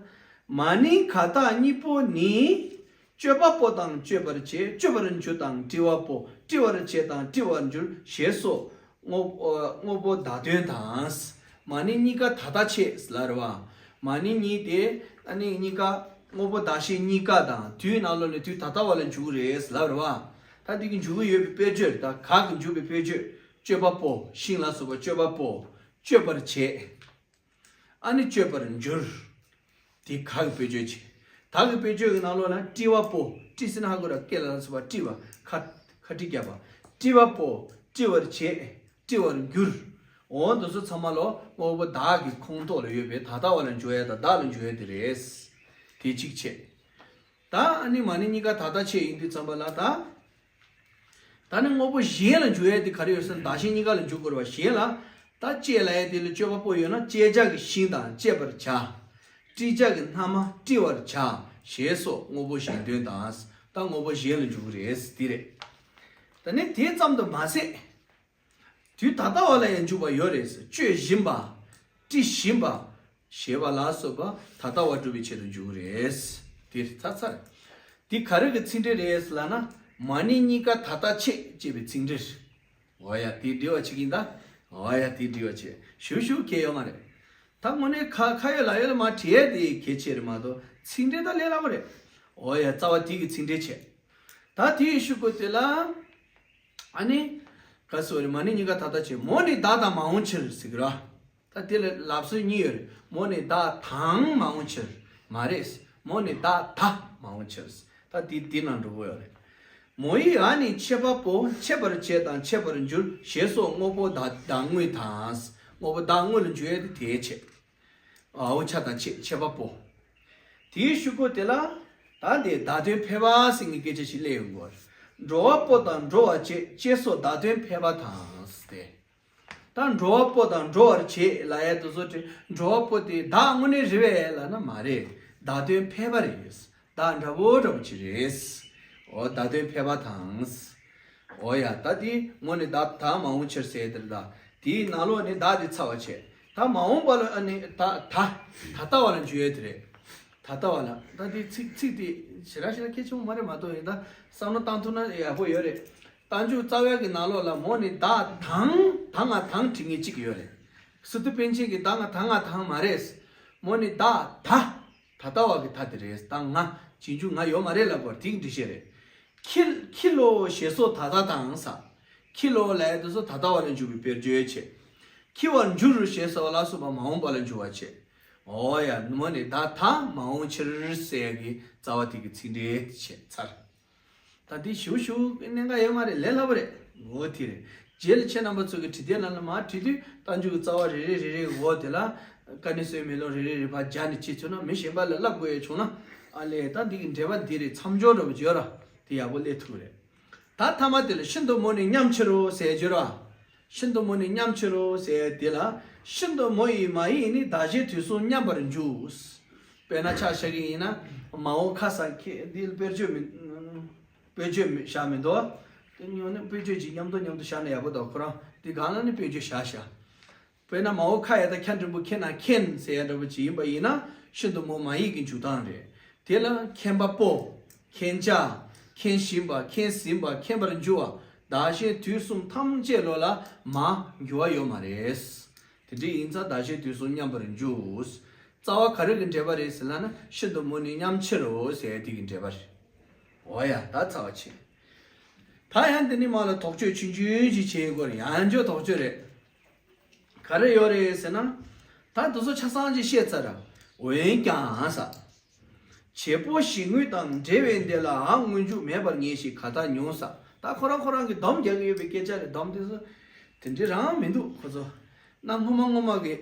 མ་ནིང་ག་ད་གཉིས་པོ་ནི། སྤྱོད་པ་པོ་དང་སྤྱོད་པར་བྱེད། སྤྱོད་པར་འགྱུར་དང་བཀྲི་བ་པོ། བཀྲི་བར་བྱེད་དང་བཀྲི་བར་འགྱུར། ཞེས་སོགས་དངོས་དངོས་པོ་བདག་དོན་དང་། མ་ནིང་གཉིས་ཀ་ད་ལྟ་ཆད་ལབ་རེད་བ། མ་ནིང་གཉིས་དེ་ཨ་ནི་གཉིས་ཀ་དངོས་པོ་བདག་གཞན་གཉིས་ཀ་དང་དུས་ནང་ལོགས་ནས་དུས་ད་ལྟ་བ་ལ་འཇུག་གི་རེད་ལབ་རེད་བ། ད་འདི་གི་འཇུག་གི་ཡོད་པའི་དཔེ་བརྗོད་རེད། ད་ག་གི་འཇུག་པའི་དཔེ་བརྗོད། སྤྱོད་པ་པོ། ཤིང་ལ་སོགས་པ་སྤྱོད་པ་པོ། སྤྱོད་པར་བྱེད། ཨ་ནི་སྤྱོད་པར་འགྱུར། དེ་ག་གི་དཔེ་བརྗོད་བྱེད། ད་གི་དཔེ་བརྗོད་ཀྱི་ནང་ལོགས་ལ་བཀྲི་བ་པོ། བཀྲི་ཟེར་ན་ཧ་གོ་ར། སྐེ་ལ་སོགས་པ་བཀྲི་བ། ཁ་ཁ་བཀྲི་རྒྱབ་པ། བཀྲི་བ་པོ། བཀྲི་བར་བྱེད། བཀྲི་བར་འགྱུར། འོ་འདི་ཚོ་ཚང་མ་ལོ་དངོས་པོ་བདག་གི་ཁོངས་གཏོགས་ལ་ཡོད་པའི་ད་ལྟ་བ་ལ་འཇུག་ཡ་དང་བདག་ལ་འཇུག་ཡ་དེ་རེད། དེ་གཅིག་བྱས། ད་ཨ་ནི་མ་ནིང་གཉིས་ཀ་ད་ལྟ་ཆད་ཡིན་དུས་ཙམ་པ་ལ་ད། ད་ནི་དངོས་པོ་གཞན་ལ་འཇུག་ཡ་དེ་ག་རེ་ཡོད་ཟེར་ན། བདག་གཞན་གཉིས་ཀ་ལ་འཇུག་དགོས་རེད་བ། གཞན་ལ། ད་བཅད་ལབ་ཡ་དེ་ལ་སྤྱོད་པ་པོ་ཡོད་ན་བཅད་བྱ་གི་ཤིང་དང་བཅད་པར་བྱ། བཀྲི་བྱ་གི་སྣ་མ་བཀྲི་བར་བྱ། ཞེས་སོགས་དངོས་པོ་གཞན་དོན་དང་། ད་དངོས་པོ་གཞན་ལ་འཇུག་གི་རེད་འདི་རེད། ད་ནི་དེ་ཙམ་དུ་མ་ཟད། དུས་ད་ལྟ་བ་ལ་ཡང་འཇུག་པ་ཡོད་རེད། སྤྱོད་བཞིན་པ། བཀྲི་བཞིན་པ། ཞེས་པ་ལ་སོགས་པ་ད་ལྟ་བ་སྒྲུབ་པའི་ཆེད་དུ་འཇུག་གི་རེད། འདིར་ཚར་ཚར། འདི་ག་རེ་གི་ཚིག་འགྲེལ་རེད་ལབ་ན། མ་ནིང་གཉིས་ཀ་ད་ལྟ་ཆད་ཅེས་པའི་ཚིག་འགྲེལ། འོ་ཡ། འདི་འགྲེལ་བ་བྱེད་ཀྱིན་གདའ། འོ་ཡ། འདི་འགྲེལ་བ་བྱེད། ཞུ་ཞུ་གལ་ཡོད་མ་རེད། ད་དངོས་གནས་ཁ་ཁ་ཡོད་ལག་ཡོད་ལ་མར་བྲིས་ཡས་དེ་གལ་ཆེ་རེད་མ་གཏོགས་ཚིག་འགྲེལ་ད་ལས་སླ་པོ་རེད། འོ་ཡ། རྩ་བ་འདི་གི་ཚིག་འགྲེལ་བྱེད། ད་དེའི་ཤུ་གུ་དེ་ལ། ཨ་ནི། ག་སོ་རེ། མ་ནིང་གཉིས་ཀ་ད་ལྟ་ཆད། མོ་ནི་བདག་དང་མ་འོངས་ཕྱིར་ཟེར་གི་ར། ད་དེ་ལ་ལབ་སྲོལ་གཉིས་ཡོད་རེད། མོ་ནི་བདག་དང་མ་འོངས་ཕྱིར། མ་རེད། མོ་ནི་བདག་ད་མ་འོངས་ཕྱིར། ད་དེ་དེ་ནང་འགྲོ་གི་ཡོད་རེད། མོ་ཡི་འ་ནི་འཆད་པ་པོ། འཆད་པར་བྱེད་དང་འཆད་པར་འགྱུར། ཞེས་སོགས་དངོས་པོ་བདག་བདག་དངོས་དང་། དངོས་པོ་བདག་དངོས་ལ་འཇུག་ཡས་དེ་དེའི་ཆེད། འའོ་ཆ་དང་ཆེད་འཆད་པ་པོ། དེའི་ཤུ་གུ་དེ་ལ། ད་འདི་བདག་དོན་ཕལ་པ་ཟེར་མཁན་སྐད་ཆ་ཞིག་སླེབས་ཡོང་གི་ཡོད་རེད། འགྲོ་བ་པོ་དང་འགྲོ་བར་བྱེད། ཅེས་སོགས་བདག་དོན་ཕལ་པ་དང་སྟེ། ད་འགྲོ་བ་པོ་དང་འགྲོ་བར་བྱེད་ལབ་ཡ་དེ་ཚོ་དེ། འགྲོ་བ་པོ་དེ་བདག་དངོས་གནས་རེད་པས་ལབ་ན་མ་རེད། བདག་དོན་ཕལ་པ་རེད། བདག་འདྲ་པོ་འདྲ་པོ་ཅིག་རེད། འོ་བདག་དོན་ཕལ་པ་དང་། འོ་ཡ། ད་དེ་མོ་ནི་བདག་ད་མ་འོངས་ཕྱིར་ཟེར་དེ་རེད་ད། དེའི་ནང་ལོགས་ནས་བདག་དེ་ཚར་བ་བྱས། ད་མ་འོངས་པ་ལ་ཨ་ནི་ད་ད་ད་ལྟ་བ་ལ་འཇུག་ཡས་དེ་རེད། ད་ལྟ་བ་ལ། ད་དེ་ཚིག་ཚིག་དེ་ཞེ་དྲག་ཞེ་དྲག་གལ་ཆེན་པོ་མ་རེད་མ་གཏོགས་ཡིན། ད་བསམ་བློ་བཏང་ཐུབ་ན་ཡག་པོ་ཡོད་རེད། རྟགས་འཇུག་རྩ་བའི་གི་ནང་ལོགས་ལ་མོ་ནི་བདག་དང་ད་ང་དང་བྲིས་མཁན་གཅིག་ཡོད་རེད། སི་ཏུ་པཎ་ཆེན་གྱི་ད་ང་ད་ང་དང་མ་རེད། མོ་ནི་ད་ད། ད་ལྟ་བ་གི་ད་དེ་རེད། ད་ང་། རྗེས་འཇུག་ང་ཡོད་མ་རེད་ལབ་པར་དེ་གི་འགྲེལ་བཤད་རེད། ཁྱི། ཁྱི་ལོ་ཞེས་སོགས་ད་ལྟ་དང་ས། ཁྱི་ལོ་ལབ་ཡ་དེ་ཚོ་ད་ལྟ་བ་ལ་འཇུག་པའི་དཔེར་བརྗོད་བྱེད། འཁྱི་བར་འགྱུར་ཞེས་སོགས་ལ་སོགས་པ་མ་འོངས་པ་ལ་འཇུག་པ་བྱེད། འོ་ཡ། མོ་ནི་ད་ད་མ་འོངས་ཕྱིར་ཟེར་ཡ་གི་རྩ་བ་དེ་གི་ཚིག་འགྲེལ་བྱེད་ཚར། ད་འདི་ཞུ་ཞུ་གནད་འགག་ཡོད་མ་རེད། ལས་སླ་པོ་རེད། འོ་དེ་རེད། རྗེས་ལ་ཁྱེད་རྣམ་པ་ཚོ་གི་བྲིས་དེབ་ནང་ལ་མར་བྲིས་དུས་རྟགས་འཇུག་གི་རྩ་བ་རེ་རེ་རེ་རེ་གི་འོག་དེ་ལ་ཀ་ནི་སོའི་མེ་ལོང་རེ་རེ་རེ་ཕར་སྦྱར་ནས་བྱེད་ཆོག་ན། མི་གཞན་པ་ལ་བསླབ་དགོས་ཡ་བྱུང་ན། ཨ་ལས། ད་འདི་གི་འགྲེལ་པ་འདི་རེད། མཚམས་སྦྱོར་འདྲ་པོ་བརྗོད་ར་དེ་ཡག་པོ་སླེབས་ཐུབ་རེད། ད་མཐའ་མ་དེ་ལ་ཤིན་ཏུ་མོ་ནི་མཉམ་ཕྱིར་རོ་ཟེར་བརྗོད་ར། ཤིན་ཏུ་མོ་ནི་མཉམ་ཕྱིར་རོ་ཟེར་དེ་ལ། ཤིན་ཏུ་མོ་ཡི་མ་ཡིག་ནི་བདག་གཞན་དུས་གསུམ་མཉམ་པར་འཇུག་དཔེར་ན་ཆ་བཞག་གི་ཡིན་ན། མ་འོངས་ཁ་ས་ཁྱེད་འདི་དཔེར་བརྗོད་མི། དཔེར་བརྗོད་མི་བཞག་མི་འདུག་དེ་ཉོ་ནས་དཔེར་བརྗོད་ཅིག་མཉམ་དུ་མཉམ་དུ་བཞག་ན་ཡག་པོ་འདུག་ཁོ་རང་དེ་སྒང་ལ་ནི་དཔེར་བརྗོད་བཞག་བཞག་དཔེར་ན་མ་འོངས་ཁ་ཡ་ད་ཁྱ་འགྲེང་བུ་ཁྱེད་ན་མཁྱེན་ཟེར་ཡ་འདྲ་པོ་ཅིག་ཡིན་པ་ཡིན་ན། ཤིན་ཏུ་མོ་མ་ཡིག་གི་འཇུག་སྟངས་རེད། དེ་ལ་མཁྱེན་པ་པོ། མཁྱེན་བྱ། མཁྱེན་བཞིན་པ། མཁྱེན་ཟིན་པ། མཁྱེན་པར་འགྱུར་བ། བདག་གཞན་དུས་གསུམ་ཐམས་ཅད་ལོ་ལ་མ་འགྱུར་བ་ཡོད་མ་རེད། དེ་འདྲ་ཡིན་ཙང་བདག་གཞན་དུས་གསུམ་མཉམ་པར་འཇུག་རྩ་བ་ག་རེ་གི་འགྲེལ་པ་རེད་ཟེར་ལབ་ན། ཤིན་ཏུ་མོ་ནི་མཉམ་ཕྱིར་རོ་ཟེར་ཡ་དེ་གི་འགྲེལ་པ་རེད། འོ་ཡ། ད་རྩ་བ་ཆེ། ད་ཡང་འདི་ནི་མ་ལ་དོགས་གཅོད་ཆུང་ཆུང་ཅིག་བྱེད་དགོས་རེད། ཡང་བསྐྱར་དོགས་གཅོད་རེད། ག་རེ་ཡོད་རེད་ཟེར་ན། ད་དེ་ཚོ་ཆ་ཚང་ཅིག་བཤད་ཚར་ར། འོན་ཀྱང་ས། བྱེད་པོ་གཞན་དངོས་དང་འབྲེལ་བའི་འདི་ལའང་སྔོན་འཇུག་མེད་པར་ངེས་ཤིང་ག་དག་ཉུང་ས། ད་ཁོ་རང་ཁོ་རང་གི་སྡོམ་རྒྱག་གི་ཡོད་པའི་སྐད་ཆ་རེད། སྡོམ་དེ་ཚོ་དེ་འདྲ་རང་མི་འདུག་ཁོ་ཚོ་ན་སྔོན་མ་སྔོན་མ་གི་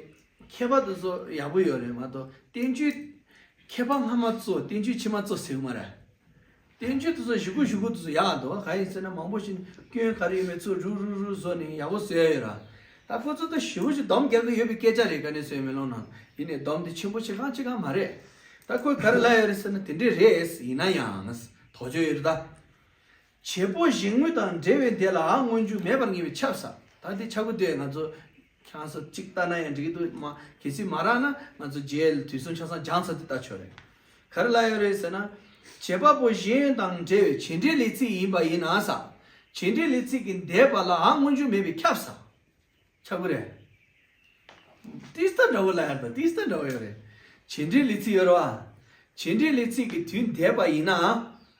མཁས་པ་དེ་ཚོ་ཡག་པོ་ཡོད་རེད་མ་གཏོགས། བསྟན་བཅོས་མཁས་པ་སྔ་མ་གཙོ། བསྟན་བཅོས་ཕྱི་མ་གཙོ་ཟེར་གི་མ་རེད། བསྟན་བཅོས་དེ་ཚོ་ཞུ་གུ་ཞུ་གུ་དེ་ཚོ་ཡག་འདུག་གང་ཡིན་ཟེར་ན་མང་པོ་ཞིག་སྐྱོན་ག་རེ་ཡོད་མེད་ཚུར་རུ་རུ་རུ་བཟོ་ནས་ཡག་པོ་བཟོས་ཡོད་ར། ད་ཁོ་ཚོ་ད་ཞེ་པོ་ཞིག་སྡོམ་རྒྱག་གི་ཡོད་པའི་སྐད་ཆ་རེད། ཀ་ནས་བཟོས་མེ་ལོང་ནང་ཡིན་ནའི་སྡོམ་དེ་ཆེན་པོ་ཆེ་གང་ཆེ་གང་མ་རེད། ད་ཁོས་ག་རེ་ལབ་ཡོད་རེད་ཟེར་ན་དེ་འདྲས་རེད། ཡིན་ན་ཡང་དོགས་གཅོད་ཡོད་རེད་ད། བྱེད་པོ་གཞན་དངོས་དང་འབྲེལ་བའི་དེ་ལའང་སྔོན་འཇུག་མེད་པར་ངེས་པས་ཁྱབ་ས། ད་འདི་ཆག་གི་འདུག་ང་ཚོ་ཁྱང་ས་གཅིག་ལྟ་ན་ཡང་འགྲིག་གི་འདུག་མ་གལ་སྲིད་མ་རག་ན་ང་ཚོ་རྗེས་དུས་གསུམ་ཆ་ཚང་སྦྱངས་ཚར་དུས་ལྟ་ཆོག་རེད། ག་རེ་ལབ་ཡོད་རེད་ཟེར་ན། བྱེད་པ་པོ་གཞན་དང་འབྲེལ་བའི་བྱེད་འབྲེལ་ལས་ཚིག་ཡིན་པ་ཡིན་ན་ས། བྱེད་འབྲེལ་ལས་ཚིག་གི་འདས་པ་ལའང་སྔོན་འཇུག་མེད་པས་ཁྱབ་ས། ཆག་གི་རེད། ཏིས་ཏ་འདྲ་བོ་ལ་ཡར་དང་ཏིས་ཏ་འདྲ་བོ་ཡོད་རེད། བྱེད་འབྲེལ་ལས་ཚིག་ཡོད་རེད་བ། བྱེད་འབྲེལ་ལས་ཚིག་གི་དུས་འདས་པ་ཡིན་ན།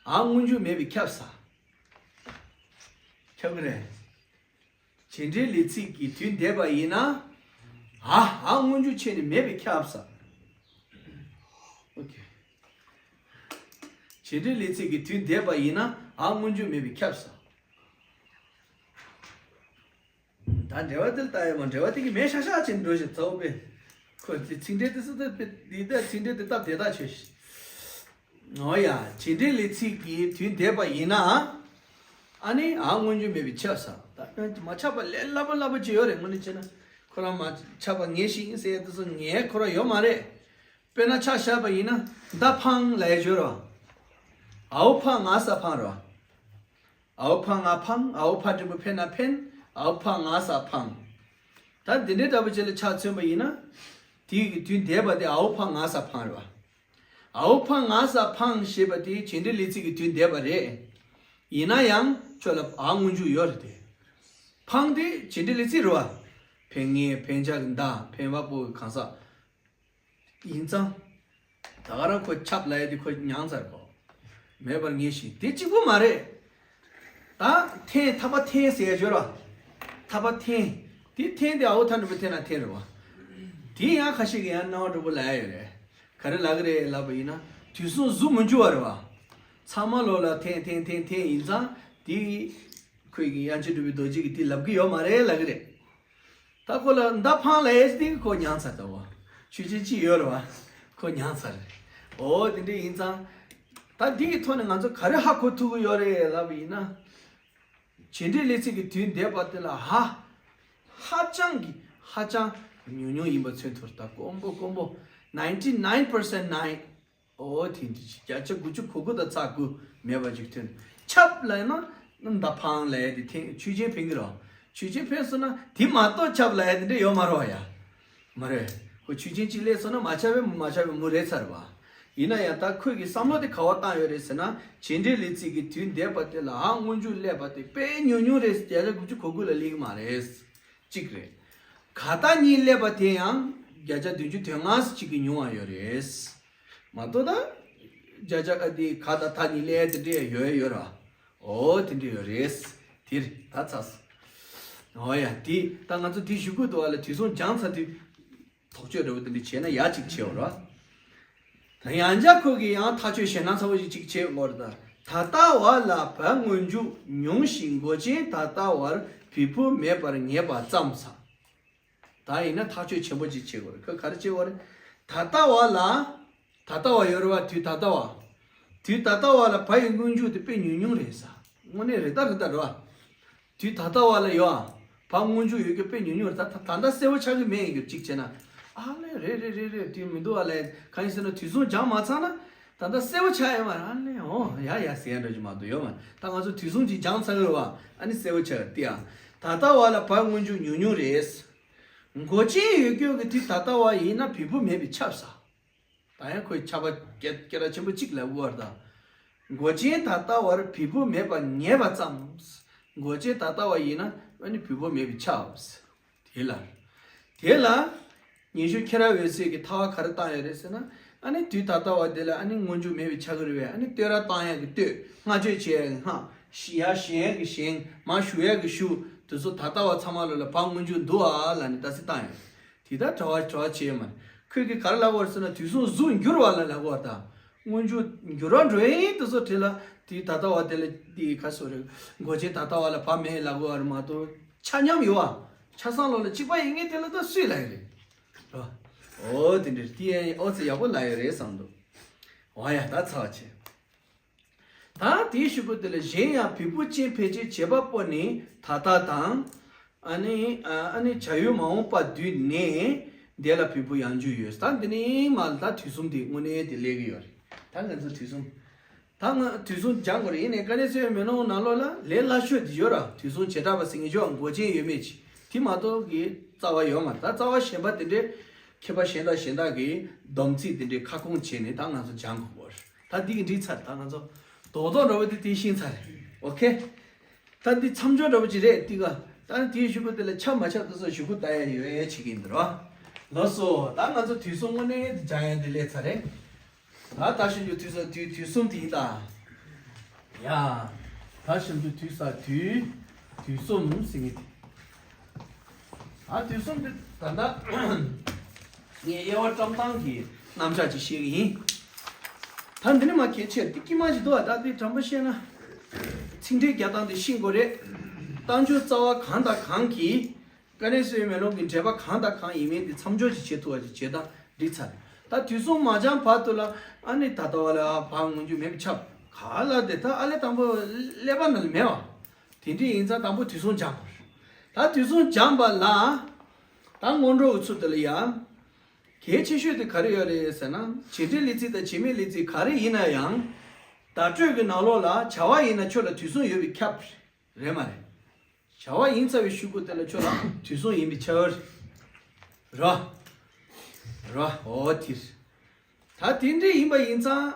ཨ་སྔོན་འཇུག་མེད་པས་ཁྱབ་ས། ཁྱབ་གི་རེད། བྱེད་འབྲེལ་ལས་ཚིག་གི་དུས་འདས་པ་ཡིན་ན། ཨ་ཨ་སྔོན་འཇུག་ཆད་ནས་མེད་པས་ཁྱབ་ས། ཨོ་ཁེ། བྱེད་འབྲེལ་ལས་ཚིག་གི་དུས་འདས་པ་ཡིན་ན་ཨ་སྔོན་འཇུག་མེད་པས་ཁྱབ་ས། ད་འགྲེལ་པ་དེ་ལ་ལྟ་ཡོད་མ། འགྲེལ་པ་དེ་གི་མེ་ཤག་ཤག་ཅིག་འགྲོ་བཞིན་ཚ་བོ་པས། ཁོ་དེ་ཚིག་འགྲེལ་དེ་སུ་ད་དཔེ་འདི་ད་ཚིག་འགྲེལ་དེ་སྟབས་བདེ་ཐག་ཆོད་ཤི། འོ་ཡ། བྱེད་འབྲེལ་ལས་ཚིག་གི་དུས་འདས་པ་ཡིན་ན། ཨ་ནི་ཨ་སྔོན་འཇུག་མེད་པས་ཁྱབ་ས། ད་མ་ཁྱབ་པ་ལས་སླ་པོ་སླ་པོ་ཅིག་ཡོད་རེད། དངོས་གནས་བྱས་ན་ཁོ་རང་མ་ཁྱབ་པ་ངེས་ཤིག་ཡིན་ཟེར་ཡ་དེ་ཚོ་ངས་ཁོ་རང་ཡོད་མ་རེད། དཔེར་ན་ཆ་བཞག་པ་ཡིན་ན་མདའ་འཕང་ལབ་ཡ་ཡོད་རེད་བ། འའོ་འཕང་ང་ས་འཕང་རེད་བ། འའོ་འཕང་ང་འཕང་། འའོ་ཕ་འགྲེང་བུ་འཕེན་ན་འཕེན། འའོ་འཕང་ང་ས་འཕང་། ད་འདི་འདྲའི་འདྲ་པོ་ཅིག་ལ་ཆ་མཚོན་པ་ཡིན་ན། དེའི་གི་དུས་འདས་པ་དེ་འའོ་འཕང་ང་ས་འཕང་རེད་བ། འའོ་འཕང་ང་ས་འཕང་ཞེས་པ་དེ་བྱེད་འབྲེལ་ལས་ཚིག་གི་དུས་འདས་པ་རེད། ཡིན་ན་ཡང་ཁྱོད་ལ་ཨ་སྔོན་འཇུག་ཡོད་རེད་དེ། འཕང་དེ་བྱེད་འབྲེལ་ལས་ཚིག་རེད་བ། འཕེན་ངེས། འཕེན་བྱ་གི་མདའ། འཕེན་པ་པོ་གི་གང་ཟག་ཡིན་ཙང་། ད་ག་རང་ཁོ་ཁྱབ་ལབ་ཡ་དེ་ཁོ་མྱངས་ཚར་གོ། མེད་པར་ངེས་ཤིང་དེ་གཅིག་པུ་མ་རེད། ད་འཐེན། ཐག་པ་འཐེན་ཟེར་ཡ་ཡོད་ར། ཐག་པ་འཐེན། དེ་འཐེན་དེ་འའོ་ཐ་འགྲེང་བུ་འཐེན་ན་འཐེན་རེད་བ། དེ་ཡང་ཁ་ཤས་ཀྱིས་ཡང་སྣང་བ་འགྲོ་པོ་ལབ་ཡ་ཡོད་རེད། ག་རེ་ལབ་གི་རེད་ལབ་པ་ཡིན་ན། དུས་གསུམ་གཟུགས་མི་འགྱུར་བ་རེད་བ། ཚང་མ་ལོ་ལ་འཐེན་འཐེན་འཐེན་འཐེན་ཡིན་ཙང་དེ། ཁོས་ཀྱི་དབྱངས་ཅན་གྲུབ་པའི་རྡོ་རྗེ་གིས་དེ་ལབ་གི་ཡོད་མ་རེད་ལབ་གི་རེད། ད་ཁོ་ལ་མདའ་འཕང་ལབ་ཡས་དེ་ཁོ་མྱངས་ཚར་ད་བ། ཆོས་ཅན་གཅིག་ཡོད་རེད་བ། ཁོ་མྱངས་ཚར་རེད། འོ་དེ་འདྲ་ཡིན་ཙང་། ད་འདི་གི་ཐོག་ནས་ང་ཚོ་ག་རེ་ཧ་གོ་ཐུབ་ཀྱི་ཡོད་རེད་ལབ་པ་ཡིན་ན། བྱེད་འབྲེལ་ལས་ཚིག་གི་དུས་འདས་པ་དེ་ལ་ཧ། ཧ་ཅང་གི་ཧ་ཅང་ཉུང་ཉུང་ཡིན་པ་མཚོན་ཐུབ་རེད། ད་དཀོན་པོ་དཀོན་པོ། ninety nine percent nine། ཨོ་དེ་འདྲ་ཅིག་བརྒྱ་ཆ་དགུ་བཅུ་གོ་དགུ་དང་ཚེག་དགུ་མེད་པ་ཅིག་ཐོན། ཁྱབ་ལབ་ན་མདའ་འཕང་ལབ་ཡ་དེ་འཐེན། ཆོས་ཅན་འཕེན་གི་རེད། ཆོས་ཅན་འཕེན་སོང་ན་དེ་མ་གཏོགས་ཁྱབ་ལབ་ཡ་དེ་འདྲ་ཡོད་མ་རེད་བ་ཡ། མ་རེད། ཁོ་ཆོས་ཅན་གཅིག་སླེབས་སོང་ན་མ་ཁྱབ་པའི་མ་ཁྱབ་པའི་མུ་རེད་ཚར་བ། ཡིན་ན་ཡང་ད་ཁོས་ཀྱི་བསམ་བློ་དེ་ག་བ་བཏང་ཡོད་རེད་ཟེར་ན། བྱེད་འབྲེལ་ལས་ཚིག་གི་དུས་འདས་པ་དེ་ལ་ཨ་སྔོན་འཇུག་སླེབས་པ་དེ་དཔེ་ཉུང་ཉུང་རེད། བརྒྱ་ཆ་དགུ་བཅུ་གོ་དགུ་ལ་སླེབས་ཀྱི་མ་རེད། གཅིག་རེད། ག་ད་གཉིས་སླེབས་པ་དེ་ཡང་ བརྒྱ་ཆ་བདུན་ཅུ་དོན་ལྔ་ཅིག་གི་ཉུང་བ་ཡོད་རེད། མ་གཏོགས་ད། བརྒྱ་ཆ་ཨ་དེ་ག་དང་ཐ་གཉིས་ལས་དེ་འདྲས་ཡོད་ཡོད་ར། ཨོ་དེ་འདྲས་ཡོད་རེད། དེ་རེད་ད་ཚར། ཨོ་ཡ་དེ་ད་ང་ཚོ་དེ་ཞུ་དགོས་འདུག་བ་ལ། དུས་གསུམ་སྦྱངས་ཚར་དུས། དོགས་གཅོད་འདྲ་བོ་དེ་འདྲ་བྱས་ན་ཡག་ཅིག་བྱེད་འོ་ར། ད་ཡང་བསྐྱར་ཁོ་གིས་ཡང་ཐག་གཅོད་ཞེད་སྣང་ཚ་བོ་ཞིག་ཅིག་བྱེད་འོ་ར། ད་ད་ལྟ་བ་ལ་བ་སྔོན་འཇུག་ཉུང་ཞིང་མགོ་ཅན་ད་ལྟ་བར་བུད་པོ་མེད་པར་ངེས་པ་ཙམ་ཟ། ད་ཡིན་ན་ཐག་གཅོད་ཆེན་པོ་ཅིག་བྱེད་དགོས་རེད། ཁོས་ག་རེ་བྱེད་དགོས་རེད། ད་ལྟ་བ་ལ། ད་ལྟ་བ་ཡོད་རེད་བ། དུས་ད་ལྟ་བ། དུས་ད་ལྟ་བ་ལ་བ་ཡི་སྔོན་འཇུག་དེ་དཔེ་ཉུང་ཉུང་རེད་ཟ། དངོས་གནས་རེད་ད་རེད་ད་རེད་བ། དུས་ད་ལྟ་བ་ལ་ཡོད་ཨ། བ་སྔོན་འཇུག་ཡོད་རྒྱུ་དཔེ་ཉུང་ཉུང་རེད། ད་ད་ད་ལྟ་གསལ་པོ་ཆགས་ཀྱི་མེད་ཡིན་རྒྱུ་གཅིག་བྱས་ན། ཨ་ལས་རེད་རེད་རེད་རེད་དེ་མི་འདུག་ཨ་ལས། གང་ཡིན་ཟེར་ན་དུས་གསུམ་སྦྱངས་མ་ཚར་ན། ད་ལྟ་གསལ་པོ་ཆགས་ཡོད་མ་རེད། ཨ་ལས་ཨོ་ཡ་ཡ་ཟེར་ཡ་འདྲ་ཅིག་མ་གཏོགས་ཡོད་མ་རེད། ད་ང་ཚོ་དུས་གསུམ་ཅིག་སྦྱངས་ཚར་གི་རེད་བ། ཨ་ནི་གསལ་པོ་ཆགས་ཏེ་ཨ། ད་ལྟ་བ་ལ་བ་སྔོན་འཇུག་ཉུང་ཉུང་རེད། མགོ་ཅན་ཡོད་རྒྱུ་གི་དུས་ད་ལྟ་བ་ཡིན་ན་བུད་པོ་མེད་པས་ཁྱབ་ས། ད་ཡང་ཁོས་ཁྱབ་པ་སྐད་སྐད་གྲགས་ཆེན་པོ་གཅིག་ལབ་དགོས་པ་རེད་ད། མགོ་ཅན་ད་ལྟ་བར་བུད་པོ་མེད་པར་ངེས་པ་ཙམ། མགོ་ཅན་ད་ལྟ་བ་ཡིན་ན་ཨ་ནི་བུད་པོ་མེད་པས་ཁྱབ། དེ་ལ། དེ་ལ། ཉི་ཤུ་ཁྱེད་རང་འོད་ཟེར་གྱི་ཐ་བ་ག་རེ་བཏང་ཡོད་རེད་ཟེར་ན། ཨ་ནི་དུས་ད་ལྟ་བ་དེ་ལ་ཨ་ནི་སྔོན་འཇུག་མེད་པའི་ཆ་གི་རེད་བས། ཨ་ནི་བསྟོད་ར་བཏང་ཡག་གི་བསྟོད། བསྔགས་བརྗོད་བྱེད་ཡག་གི་བསྔགས། ཞི་ཡར་བཞེངས་ཡག་གི་བཞེངས། མར་ཞུ་ཡག་གི་ཞུ། དེ་ཚོ་ད་ལྟ་བ་ཚང་མ་ལོ་ལ་བ་སྔོན་འཇུག་འདུག་ཨ་ལ་ནི་ད་སི་བཏང་ཡོད། དེ་ལྟར་གྲྭ་བ་གྲྭ་བ་བྱེད་ཡོད་མ་རེད། ཁོས་ཀྱིས་ག་རེ་ལབ་དགོས་རེད་ཟེར་ན་དུས་གསུམ་གཟུགས་འགྱུར་བ་ལ་ལབ་དགོས་པ་དང་། སྔོན་འཇུག་འགྱུར་བ་འགྲོ་ཡིན་དེ་ཚོ་བྲིས་ལ་དེ་ད་ལྟ་བ་དེ་ལ་དེ་ག་སོ་རེད། མགོ་ཅན་ད་ལྟ་བ་ལ་བ་མེད་ལབ་དགོས་པ་རེད་མ་གཏོགས་ཆ་མཉམ་ཡོད་བ། ཆ་ཚང་ལོ་ལ་གཅིག་པ་ཡིན་ངེས་དེ་ལ་ད་སུས་ལབ་ཡོད་རེད། རོ། ཨོ་དེ་འདྲ་དེ་ཡང་ཨོ་ཙི་ཡག་པོ་ལབ་ཡོད་རེད་བསམ་འདུག་འོ་ཡ་ད་ཚར་བ་བྱེད། ད་དེའི་གཞུག་གུ་དེ་ལ་གཞན་ཡང་བུད་པོ་ཅན་ཕལ་ཆེར་བྱེད་པ་པོ་ནི་ད་ལྟ་དང་། ཨ་ནི་ཨ་ནི་བྱ་ཡུལ་མ་འོངས་པ་བསྡུས་ནས་དེ་ལ་བུད་པོ་ཡང་འཇུག་ཡོད། ད་འདི་ནི་མ་ལ་ད་དུས་གསུམ་དེ་དངོས་གནས་དེ་སླེབས་ཀྱི་ཡོད་རེད། ད་ང་ཚོ་དུས་གསུམ། ད་ང་དུས་གསུམ་སྦྱང་དགོས་རེད། ཡིན་ནའི་དཀའ་གནད་གསལ་བའི་མེ་ལོང་ནང་ལོགས་ལ་ལས་སླ་ཤོས་དེ་ཡོད་ར། དུས་གསུམ་བྱེ་བྲག་པ་ཟེར་མཁན་ཅོག་མགོ་ཅན་ཡོད་མེད་ཅིག་དེ་མ་གཏོགས་ཀྱི་རྩ་བ་ཡོད་མ་རེད། ད་རྩ་བ་གཞན་པ་དེ་འདྲའི་མཁས་པ་གཞན་དང་གཞན་དག་གིས་སྡོམ་ཚིག་དེ་འདྲའི་ཁ་སྐོང་བྱས་ནས་ད་ང་ཚོ་སྦྱང་དགོས་པ་རེད། ད་འདི་གི་འགྲིག་ཚར། ད་ང་ཚོ་རྡོག་རྡོག་འདྲ་བོ་དེ་དེ་ཤེས་ཚར་རེད། ཨོ་ཁེ། ད་འདི་མཚམས་འཇོག་འདྲ་བོ་ཅིག་རེད་འདི་ག་ད་དེའི་གཞུག་གུ་དེ་ལ་ཆ་མ་ཆ་དེ་ཚོ་གཞུག་གུ་ལྟ་ཡ་ཡོད་ཡ་བྱེད་ཀྱི་ཡིན་འདུག་ར། ལགས་སོ། ད་ང་ཚོ་དུས་གསུམ་དངོས་གནས་འདི་སྦྱང་ཡ་འདི་སླེབས་ཚར་རེད། ད་ད་ཞིབ་འཇུག་དུས་ས་དུས་དུས་གསུམ་དེ་ཡིན་ད། ཡ། ད་ཞིབ་འཇུག་དུས་ས་དུས་དུས་གསུམ་ཟེར་གྱི་དེ། ཨ་དུས་གསུམ་དེ་ད་ལྟ་ངས་དབྱེ་བ་བཀྲམ་སྟངས་ཀྱི་རྣམ་གཞག་ཅིག་བཤད་ཀྱི་ཡིན། ད་འདི་ནི་མ་གལ་ཆེ་འདི་དཀྱིལ་མ་ཞིག་འདུག་ཨ། ད་འདི་དྲང་པོ་བཤད་ན་ཚིག་འགྲེལ་རྒྱག་སྟངས་དེ་ཤེས་དགོས་རེད། རྟགས་འཇུག་རྩ་བ་གང་དང་གང་གིས་དཀའ་གནད་གསལ་བའི་མེ་ལོང་གི་འགྲེལ་པ་གང་དང་གང་ཡིན་མིན་དེ་མཚམས་སྦྱོར་ཞིག་བྱེད་ཐུབ་པ་ཞིག་བྱེད་སྟངས་འགྲིག་ཚར། ད་དུས་གསུམ་མ་སྦྱངས་བར་དུ་ལ་ཨ་ནི་ད་ལྟ་བ་ལ་ཨ་བ་སྔོན་འཇུག་མེད་པས་ཁྱབ་ག་ལ་དེ་ད་ཨ་ལས་དང་པོ་ཀླད་པ་ནང་ལ་མེད་བ། དེ་འདྲ་ཡིན་ཙང་དང་པོ་དུས་གསུམ་སྦྱངས་པ་རེད། ད་དུས་གསུམ་སྦྱངས་པ་ལ་ད་སྔོན་འགྲོ་གི་ཚུལ་དེ་ལ་ཡ། གལ་ཆེ་ཤོས་དེ་ག་རེ་ཡོད་རེད་ཟེར་ན། བྱེད་འབྲེལ་ལས་ཚིག་དང་བྱེད་མེད་ལས་ཚིག་ག་རེ་ཡིན་ན་ཡང་། བརྡ་སྤྲོད་ཀྱི་ནང་ལོགས་ལ་བྱ་བ་ཡིན་ན་ཁྱོད་ལ་དུས་གསུམ་ཡོད་པས་ཁྱབ་རེད་མ་རེད། བྱ་བ་ཡིན་ཚར་བའི་གཞུག་གུ་དེ་ལ་ཁྱོད་ལ་དུས་གསུམ་ཡིན་པས་ཁྱབ་རེད། ར། ར་འོ་དེ་རེད། ད་དེ་འདྲ་ཡིན་པ་ཡིན་ཙང་།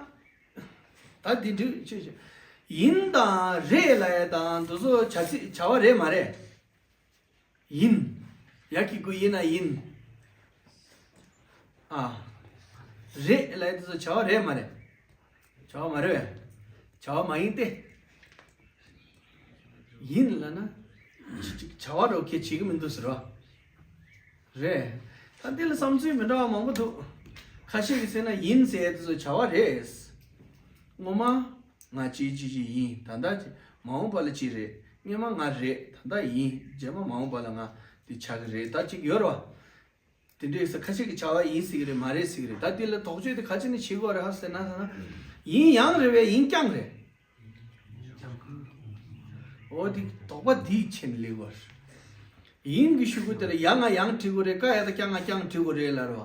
ད་དེ་འདྲ་ཅི་ཞིག་ཡིན་དང་རེད་ལབ་ཡ་དང་དེ་ཚོ་བྱ་ཚིག་བྱ་བ་རེད་མ་རེད། ཡིན། ཡ་གི་གུ་ཡིན་ན་ཡིན། ཨ། རེད་ལབ་ཡ་དེ་ཚོ་བྱ་བ་རེད་མ་རེད། བྱ་བ་མ་རེད་བས། བྱ་བ་མ་ཡིན་ཏེ། ཡིན་ལབ་ན། བྱ་བ་རོ་ཁྱེད་བྱེད་ཀྱི་མི་འདུག་ཟེར་རོ། རེད། ད་འདི་ལ་བསམ་ཚུལ་མི་འདྲ་བ་མང་པོ་འདུག་ཁ་ཤས་ཀྱིས་ཟེར་ན་ཡིན་ཟེར་ཡ་དེ་ཚོ་བྱ་བ་རེད། སྔོན་མ། ང་ཅི་ཅི་ཅི་ཡིན་ད་ལྟ་ཅི། མ་འོངས་པ་ལ་ཅི་རེད། སྔོན་མ་ང་རེད་ད་ལྟ་ཡིན་རྗེས་མ་མ་འོངས་པ་ལ་ང་འདི་ཆགས་ཀྱི་རེད་ད་ཅིག་ཡོད་རེད་བ། དེ་འདྲའི་ས་ཁ་ཤས་ཀྱི་བྱ་བ་ཡིན་ཟེར་གྱི་རེད་མ་རེད་ཟེར་གྱི་རེད། ད་འདི་ལ་དོགས་གཅོད་དེ་ག་ཅི་ནས་བྱེད་དགོས་རེད་ཧ་ཟེར་ན་ཟེར་ན། ཡིན་ཡང་རེད་བས་ཡིན་རྐྱང་རེད། འོ་དེ་དོགས་པ་འདིའི་ཆེད་ནས་སླེབས་པ་རེད། ཡིན་གྱི་གཞུག་གུ་དེ་ལ་ཡང་ང་ཡང་བྲི་དགོས་རེད། ཀ་ཡ་ད་རྐྱང་ང་རྐྱང་བྲི་དགོས་རེད་ལབ་རེད་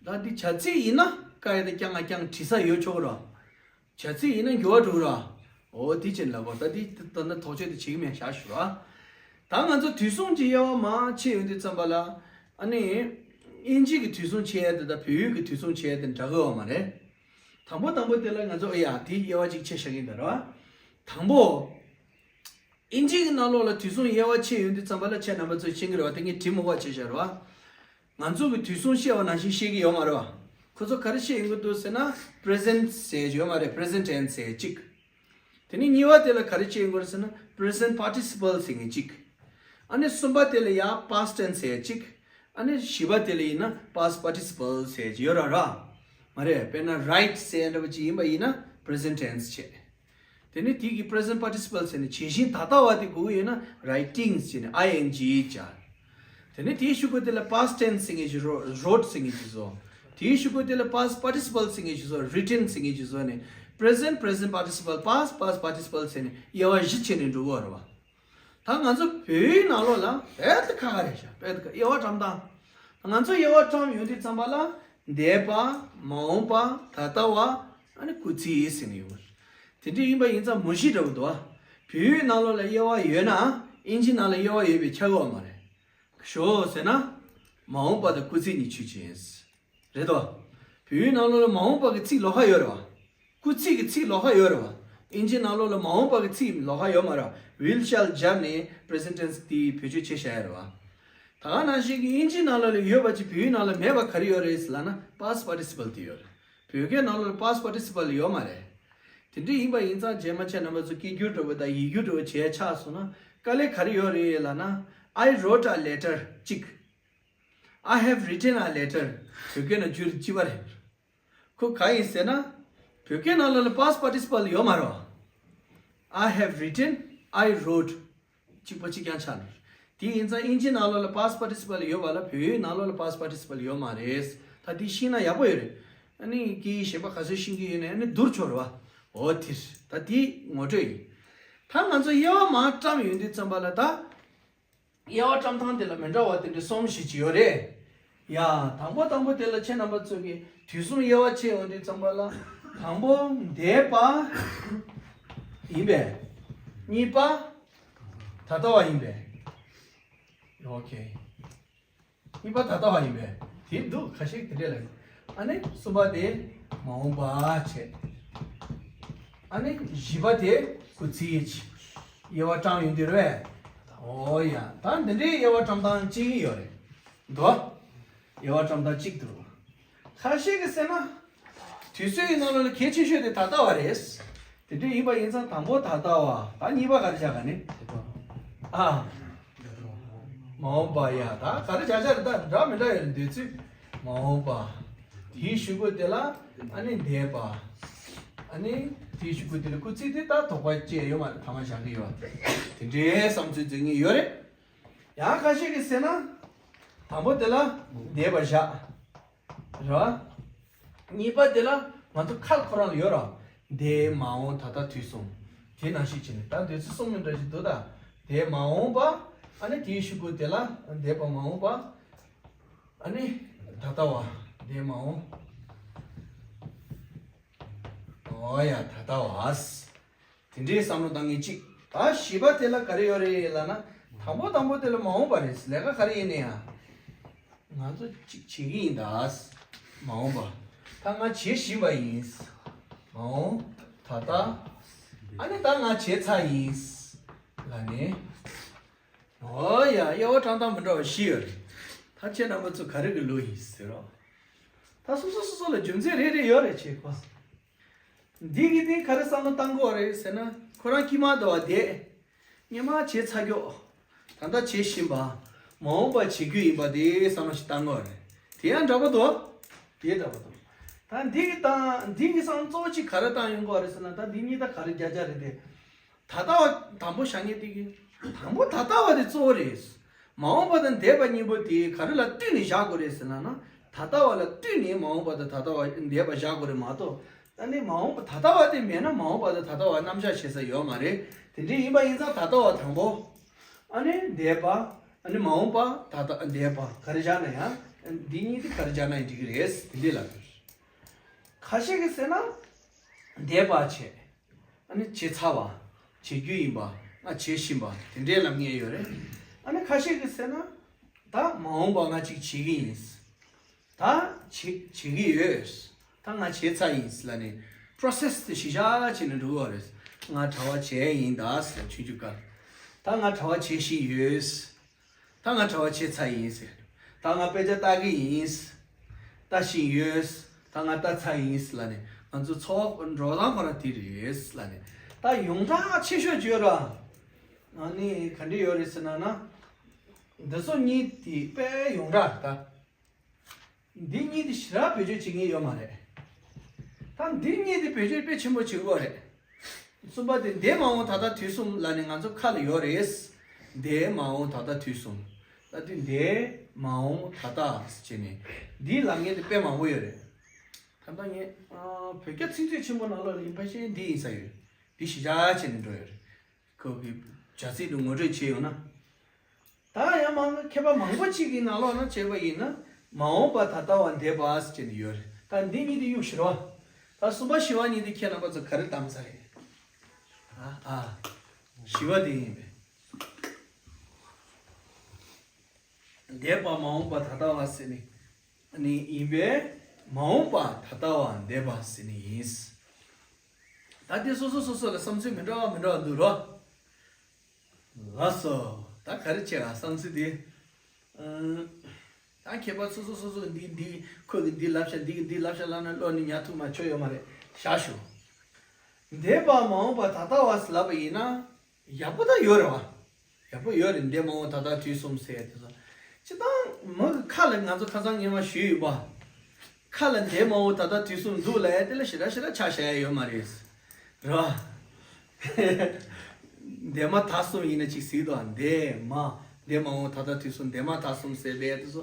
བ། ད་འདི་བྱ་ཚིག་ཡིན་ན་ཀ་ཡ་ད་རྐྱང་ང་རྐྱང་བྲི་ས་ཡོད་ཆོག་གི་རེད་བ། བྱ་ཚིག་ཡིན་ན་འགྱུར་བ་འགྲོ་གི་རེད་བ། འོ་དེ་ཅན་ལབ་པ་ད་འདི་ད་ནི་དོགས་གཅོད་དེ་བྱེད་ཀྱི་མེད་བཞག་ཞུ་ར། ད་ང་ཚོ་དུས་གསུམ་གྱི་དབྱེ་བ་མར་ཕྱེ་ཡོང་དུས་ཙམ་པ་ལ་ཨ་ནི། དབྱིན་ཇི་གི་དུས་གསུམ་ཕྱེ་ཡ་དེ་དང་བོད་ཡུལ་གྱི་དུས་གསུམ་ཕྱེ་ཡ་དེ་འདྲ་གི་ཡོད་མ་རེད། དང་པོ་དང་པོ་དེ་ལ་ང་ཚོ་ཨེ་ཡ་དེའི་དབྱེ་བ་ཅིག་ཕྱེ་བཞག་གི་ཡིན་ད་རེད་བ། དང་པོ། དབྱིན་ཇི་གི་ནང་ལོགས་ལ་དུས་གསུམ་དབྱེ་བ་ཕྱེ་ཡོང་དུས་ཙམ་པ་ལ་ཁྱེད་རྣམ་པ་ཚོས་ཤེས་ཀྱི་རེད་བ། དེ་ངས་བྲིས་མ་དགོས་པ་བྱས་བཞག་རེད་བ། ང་ཚོ་གི་དུས་གསུམ་བཤད་པ་ནང་བཞིན་བཤད་ཀྱི་ཡོད་མ་རེད་བ། ཁོ་ཚོ་ག་རེ་བཤད་ཡོང་གི་འདུག་ཟེར་ན་present་ཟེར་ཡོད་མ་རེད། present tense ཟེར་གཅིག་དེ་ནས་གཉིས་པ་དེ་ལ་ག་རེ་བཤད་ཡོང་གི་རེད་ཟེར་ན་present participle ཟེར་མཁན་གཅིག་ཨ་ནི་གསུམ་པ་དེ་ལ་ཡང་past tense ཟེར་གཅིག་ཨ་ནི་བཞི་པ་དེ་ལ་ཡིན་ན་past participle ཟེར་གྱི་ཡོད་ར་ར། མ་རེད། དཔེར་ན་write ཟེར་འདྲ་པོ་ཅིག་ཡིན་པ་ཡིན་ན་present tense བྱས། དེ་ནས་དེ་གི་present participle ཟེར་ནས་བྱེད་བཞིན་ད་ལྟ་བ་དེ་དགོས་ཀྱི་ཡོད་ན་writings བྱས་ནས་ing སྦྱར། དེ་ནས་དེའི་གཞུག་གུ་དེ་ལ་past tense ཟེར་མཁན་ཞིག་བཟོ། wrote ཟེར་མཁན་ཞིག་བཟོ། དེའི་གཞུག་གུ་དེ་ལ་past participle ཟེར་མཁན་ཞིག་བཟོ། written ཟེར་མཁན་ཞིག་བཟོ་ནས་present present participle past past participle ཟེར་ནས་དབྱེ་བ་བཞི་ཕྱེ་ནས་འགྲོ་གི་ཡོད་རེད་བ། ད་ང་ཚོ་བོད་ཡིག་ནང་ལོགས་ལ་རྦད་དེ་ཁག་ཁག་རེད་ཤག་རྦད་དེ་ཁག་དབྱེ་བ་བཀྲམ་སྟངས། ང་ཚོ་དབྱེ་བ་བཀྲམ་ཡོང་དུས་ཙམ་པ་ལ་འདས་པ། མ་འོངས་པ། ད་ལྟ་བ། ཨ་ནི་སྐུལ་ཚིག་ཟེར་ནས་ཡོང་བ་རེད། དེ་འདྲ་ཡིན་པ་ཡིན་ཙང་མུ་བཞི་འདྲ་པོ་འདུག་བ། བོད་ཡིག་ནང་ལོགས་ལ་དབྱེ་བ་ཡོད་ན་ཨིན་ཇི་ནང་ལ་དབྱེ་བ་ཡོད་པའི་ཆགས་ཡོད་མ་རེད། ཞོག་ཟེར་ན། མ་འོངས་པ་དང་སྐུལ་ཚིག་གཉིས་ཆོས་ཅན། རེད་དོ། བོད་ཡིག་ནང་ལོགས་ལ་མ་འོངས་པ་གི་ཚིག་ལོགས་ཀ་ཡོད་རེད་བ། སྐུལ་ཚིག་གི་ཚིག་ལོགས་ཀ་ཡོད་རེད་བ། ཨིན་ཇི་ནང་ལོགས་ལ་མ་འོངས་པ་གི་ཚིག་ལོགས་ཀ་ཡོད་མ་རེད་བ། will shall སྦྱར་ནས་present tense དེ་བེད་སྤྱོད་བྱས་བཞག་ཡོད་རེད་བ། ད་ག་ནང་བཞིན་གྱི་ཨིན་ཇི་ནང་ལོགས་ལ་ཡོད་པ་ཅིག་བོད་ཡིག་ནང་ལ་མེད་པ་ག་རེ་ཡོད་རེད་ཟེར་ལབ་ན་past participle དེ་ཡོད་རེད། བོད་སྐད་ནང་ལོགས་ལ་past participle ཡོད་མ་རེད། དེ་འདྲ་ཡིན་པ་ཡིན་ཙང་རྗེས་མ་ཁྱེད་རྣམ་པ་ཚོ་སྐད་སྒྱུར་འདྲ་པོ་དང་ཡིག་སྒྱུར་འདྲ་པོ་བྱས་ཆགས་སོང་ན་དཀའ་ལས་ག་རེ་ཡོད་རེད་ལབ་ན། I wrote a letter གཅིག I have written a letter བོད་སྐད་ནང་བསྒྱུར་གཅིག་པ་རེད། ཁོ་ག་ཡིན་ཟེར་ན། བོད་སྐད་ནང་ལོགས་ལ་past participle ཡོད་མ་རེད། I have written, I wrote གཅིག་པ་གཅིག་རྐྱང་ཆགས་ནས། དེ་ཡིན་ཙང་ཨིན་ཇི་ནང་ལོགས་ལ་past participle ཡོད་པ་ལ་བོད་ཡིག་ནང་ལོགས་ལ་past participle ཡོད་མ་རེད། ད་དེ་ཤེས་ན་ཡག་པོ་ཡོད་རེད། ཨ་ནི་སྐད་ཡིག་གཞན་པ་ག་ཚོད་ཤེས་ཀྱི་ཡོད་ན་ཨ་ནི་བསྡུར་ཆོག་རེད་བ། འོ་དེ་རེད། ད་དེ་ངོ་སྤྲོད་ཡིན། ད་ང་ཚོ་དབྱེ་བ་མར་བཀྲམ་ཡོང་དུས་ཙམ་པ་ལ་ད། དབྱེ་བ་བཀྲམ་སྟངས་དེ་ལ་མི་འདྲ་བ་དེ་འདྲ་གསུམ་བཞི་ཅིག་ཡོད་རེད། ཡ། དང་པོ་དང་པོ་དེ་ལ་ཁྱེད་རྣམ་པ་ཚོ་གིས་དུས་གསུམ་དབྱེ་བ་ཕྱེ་ཡོང་དུས་ཙམ་པ་ལ། དང་པོ་འདས་པ་ཡིན་པས། གཉིས་པ་ད་ལྟ་བ་ཡིན་པས། ཨོ་ཁེ། གཉིས་པ་ད་ལྟ་བ་ཡིན་པས། དེ་འདུག་ཁ་ཤས་དེ་འདྲས་ལ། ཨ་ནི་གསུམ་པ་དེ་མ་འོངས་པ་བྱས། ཨ་ནི་བཞི་པ་དེ་སྐུལ་ཚིག་དབྱེ་བ་བཀྲམ་ཡོང་དུས་རེད། ཨོ་ཡ། ད་འདི་འདྲའི་དབྱེ་བ་བཀྲམ་སྟངས་གཅིག་ཡོད་རེད། འདུག་དབྱེ་བ་བཀྲམ་སྟངས་གཅིག་འདུག་ཁ་ཤས་ཀྱིས་ཟེར་ན། དུས་ཚོད་ཀྱི་ནང་ལོགས་ལ་གལ་ཆེ་ཤོས་དེ་ད་ལྟ་བ་རེད། དེ་འདྲ་ཡིན་པ་ཡིན་ཙང་དང་པོ་ད་ལྟ་བ། ད་གཉིས་པ་ག་རེ་བཞག་ག་ནི། ཨ། མ་འོངས་པ་ཡ། ད་ག་རེ་བྱ་བྱ་རེད། ད་འདྲ་མི་འདྲ་ཡོད་རེད། འདོད་ཚུལ། མ་འོངས་པ། དེའི་གཞུག་གུ་དེ་ལ་ཨ་ནི་འདས་པ། ཨ་ནི་དེའི་གཞུག་གུ་དེ་ལ་སྐུལ་ཚིག་དེ་ད་དོགས་པ་བཅས་ཡོད་མ་རེད། ཐ་མ་བཞག་གི་ཡོད། དེ་འདྲའི་བསམ་ཚུལ་འཛིན་གྱི་ཡོད་རེད། ཡང་ཁ་ཤས་ཀྱིས་ཟེར་ན། དང་པོ་དེ་ལ་འདས་པ་བཞག་རེད་བ། གཉིས་པ་དེ་ལ་ང་ཚོ་ཁ་ཁོ་རང་ལ་ཡོད་ར། འདས་མ་འོངས་ད་ལྟ་དུས་གསུམ། དེ་ནང་བཞིན་བྱས་ནས་ད་འདོད་ཚུལ་གསུམ་མི་འདྲ་ཞིག་འདུག་ད། འདས་མ་འོངས་པ། ཨ་ནི་དེའི་གཞུག་གུ་དེ་ལ་འདས་པ་མ་འོངས་པ། ཨ་ནི་ད་ལྟ་བ། འདས་མ་འོངས། ཨོ་ཡ་ད་ལྟ་བ། དེ་འདྲའི་བསམ་བློ་བཏང་མཁན་གཅིག་ད་བཞི་པ་དེ་ལ་ག་རེ་ཡོད་རེད་ལབ་ན། དང་པོ་དང་པོ་དེ་ལ་མ་འོངས་པ་རེད། ལས་ཀ་ག་རེ་ཡིན་ནའི་ཡང་། ང་ཚོ་གཅིག་བྱེད་ཀྱི་ཡིན་ད། མ་འོངས་པ། ད་ང་བྱེད་བཞིན་པ་ཡིན། མ་འོངས། ད་ལྟ། ཨ་ནི་ད་ང་བྱས་ཚར་ཡིན། ལབ་ནས། ཨོ་ཡ། དབྱེ་བ་བཀྲམ་སྟངས་མི་འདྲ་བ་བཞི་ཡོད་རེད། ད་ཁྱེད་རྣམ་པ་ཚོ་ག་རེ་གི་ལོ་ཡིན་ཟེར་རོ། ད་སོ་སོ་སོ་སོ་ལ་རྒྱུ་མཚན་རེ་རེ་ཡོད་རེད་ཅེས་གོ། འདི་གི་སྟེང་ག་རེ་བསམ་བློ་བཏང་དགོས་རེད་ཟེར་ན། ཁོ་རང་དཀྱིལ་མ་འདྲ་བ་བསྡད། སྔོན་མ་བྱས་ཚར་རྒྱུ། ད་ལྟ་བྱེད་བཞིན་པ། མ་འོངས་པ་བྱེད་རྒྱུ་ཡིན་པ་དེ་བསམ་བློ་ཞིག་བཏང་དགོས་རེད། དེ་ཡང་འདྲ་པོ་འདུག་དེ་འདྲ་པོ་འདུག་ད་འདི་གི་སྟེང་འདི་གི་སང་གཙོ་བོ་གཅིག་ག་རེ་བཏང་ཡོང་དགོས་རེད་ཟེར་ན། ད་འདི་གཉིས་ད་ག་རེ་བརྒྱ་ཆ་རེད་དེ། ད་ལྟ་བ་དང་པོ་བཞག་མཁན་དེ་གི། དང་པོ་ད་ལྟ་བ་དེ་གཙོ་བོ་རེད། མ་འོངས་པ་དང་འདས་པ་གཉིས་པོ་དེ་ག་རེ་ལ་བསྟུན་ནས་བཞག་དགོས་རེད་ཟེར་ན་ན། ད་ལྟ་བ་ལ་བསྟུན་ནས་མ་འོངས་པ་དང་ད་ལྟ་བ་འདས་པ་བཞག་དགོས་རེད་མ་གཏོགས། ད་ནི་མ་འོངས་པ་ད་ལྟ་བ་དེ་མེད་ན་མ་འོངས་པ་དང་ད་ལྟ་བ་རྣམ་གཞག་བྱེད་ས་ཡོད་མ་རེད། དེ་འདྲ་ཡིན་པ་ཡིན་ཙང་ད་ལྟ་བ་དང་པོ། ཨ་ནི་འདས་པ། ཨ་ནི་མ་འོངས་པ། ད་ལྟ། འདས་པ་ག་རེ་བཞག་ན་ཡང་། འདི་གཉིས་དེ་ག་རེ་བཞག་ན་ཡང་འགྲིག་གི་རེད། དེ་འདྲ་ལབ་དགོས། ཁ་ཤས་ཀྱིས་ཟེར་ན། འདས་པ་བྱས། ཨ་ནི་བྱས་ཚར་བ། བྱེད་རྒྱུ་ཡིན་པ། ང་བྱེད་བཞིན་པ། དེ་འདྲའི་ལབ་མཁན་ཡོད་རེད། ཨ་ནི་ཁ་ཤས་ཀྱིས་ཟེར་ན། ད་མ་འོངས་པ་ང་ཅིག་བྱེད་ཀྱི་ཡིན། ད་བྱེད་བྱེད་ཀྱི་ཡོད། ད་ང་བྱས་ཚར་ཡིན་ལབ་ནས་process དེ་གཞི་བཞག་བྱས་ནས་འགྲོ་གི་ཡོད་རེད། ང་གྲྭ་པ་བྱས་ཡིན་ད་ཟེར་ཆུང་ཆུང་སྐབས། ད་ང་གྲྭ་པ་བྱེད་བཞིན་ཡོད། ད་ང་གྲྭ་པ་བྱས་ཚར་ཡིན་ཟེར། ད་ང་དཔེ་ཆ་ལྟ་གི་ཡིན། ལྟ་བཞིན་ཡོད། ད་ང་ལྟ་ཚར་ཡིན་ལབ་ནས་ང་ཚོ་འཚོ་བ་འགྲོ་སྟངས་ཁོ་རང་དེ་རེད་ལབ་ནས། ད་ཡོངས་གྲགས་ཆེ་ཤོས་བརྗོད་ར། ཨ་ནི་ག་འདྲ་ཡོད་རེད་ཟེར་ན་ན། འདི་ཚོ་གཉིས་དེ་དཔེ་ཡོངས་གྲགས་རེད་ད། འདི་གཉིས་དེ་ཞེ་དྲག་བེད་སྤྱོད་བྱེད་མཁན་ཡོད་མ་རེད། ད་འདི་གཉིས་དེ་བེད་སྤྱོད་དཔེ་ཆེན་པོ་བྱེད་དགོས་རེད། གསུམ་པ་དེ་འདས་མ་འོངས་ད་ལྟ་དུས་གསུམ་ལབ་ནས་ང་ཚོ་ཁ་ལ་ཡོད་རེད། འདས་མ་འོངས་ད་ལྟ་དུས་གསུམ། ད་དུས་འདས་མ་འོངས་ད་ལྟ་བྱས་ནས་འདིའི་ལབ་མཁན་དེ་དཔེ་མང་པོ་ཡོད་རེད། ད་ལྟ་ངས་ཨ་བོད་རྒྱ་ཚིག་མཛོད་ཆེན་པོ་ནང་ལོགས་ལ་ཡིན་པ་ཞིག་འདི་ཡིན་ས་ཡོད། འདི་ཞེ་དྲག་བྱས་ནས་འགྲོ་ཡོད་རེད། ཁོ་གི་བྱ་ཚིག་ཏུ་ངོ་སྤྲོད་བྱས་ཡོང་ན། ད་ཡང་མང་མཁས་པ་མང་པོ་གཅིག་གི་ནང་ལོགས་ན་བྱས་པ་ཡིན་ན། མ་འོངས་པ་ད་ལྟ་བ་འདས་པ་ཟེར་ནས་ཡོད་རེད། ད་འདི་གཉིས་དེ་གཡུག་ཞེ་དྲག་པ། ད་གསུམ་པ་བཞི་པ་གཉིས་དེ་ཁྱེད་རྣམ་པ་ཚོ་ག་རེ་གདམ་ས་རེད། ཨ་ཨ། བཞི་པ་དེ་ཡིན་པས། འདས་པ་མ་འོངས་པ་ད་ལྟ་བ་ཟེར་ནས་ནི་ཡིན་པས། མ་འོངས་པ་ད་ལྟ་བ་འདས་པ་ཟེར་ནས་ཡིན། ད་དེ་སོ་སོ་སོ་སོ་ལ་བསམ་ཚུལ་མི་འདྲ་བ་མི་འདྲ་བ་འདུག་རོ། ལགས་སོ། ད་ག་རེ་བྱེད་ཨ་བསམ་ཚུལ་དེ། ཨང་། ད་མཁས་པ་སོ་སོ་སོ་སོ་འདི་འདི་ཁོ་གི་འདི་ལབ་ཤག་འདི་གི་འདི་ལབ་ཤག་ལབ་ན་བློ་ནི་ཉར་ཐུབ་མ་ཆོག་ཡོད་མ་རེད། བཞག་ཞུ། འདས་པ་མ་འོངས་པ་ད་ལྟ་བ་ལབ་པ་ཡིན་ན། ཡག་པོ་ད་ཡོད་རེད་བ། ཡག་པོ་ཡོད་རེད། འདས་མ་འོངས་ད་ལྟ་དུས་གསུམ་ཟེར་དེ་ཚོ། སྤྱིར་བཏང་མི་གི་ཁ་ལ་ང་ཚོ་ཁ་སང་ངས་མ་ཞུས་ཡོད་པ། ཁ་ལ་འདས་མ་འོངས་ད་ལྟ་དུས་གསུམ་འདུག་ལབ་ཡ་དེ་ལ་ཞེ་དྲག་ཞེ་དྲག་ཆ་བཞག་ཡ་ཡོད་མ་རེད། ར། འདས་མ་ད་གསུམ་ཡིན་ན་ཅིག་ཟིག་དོ། འདས་མ། འདས་མ་འོངས་ད་ལྟ་དུས་གསུམ། འདས་མ་ད་གསུམ་ཟེར་བས་དེ་ཚོ།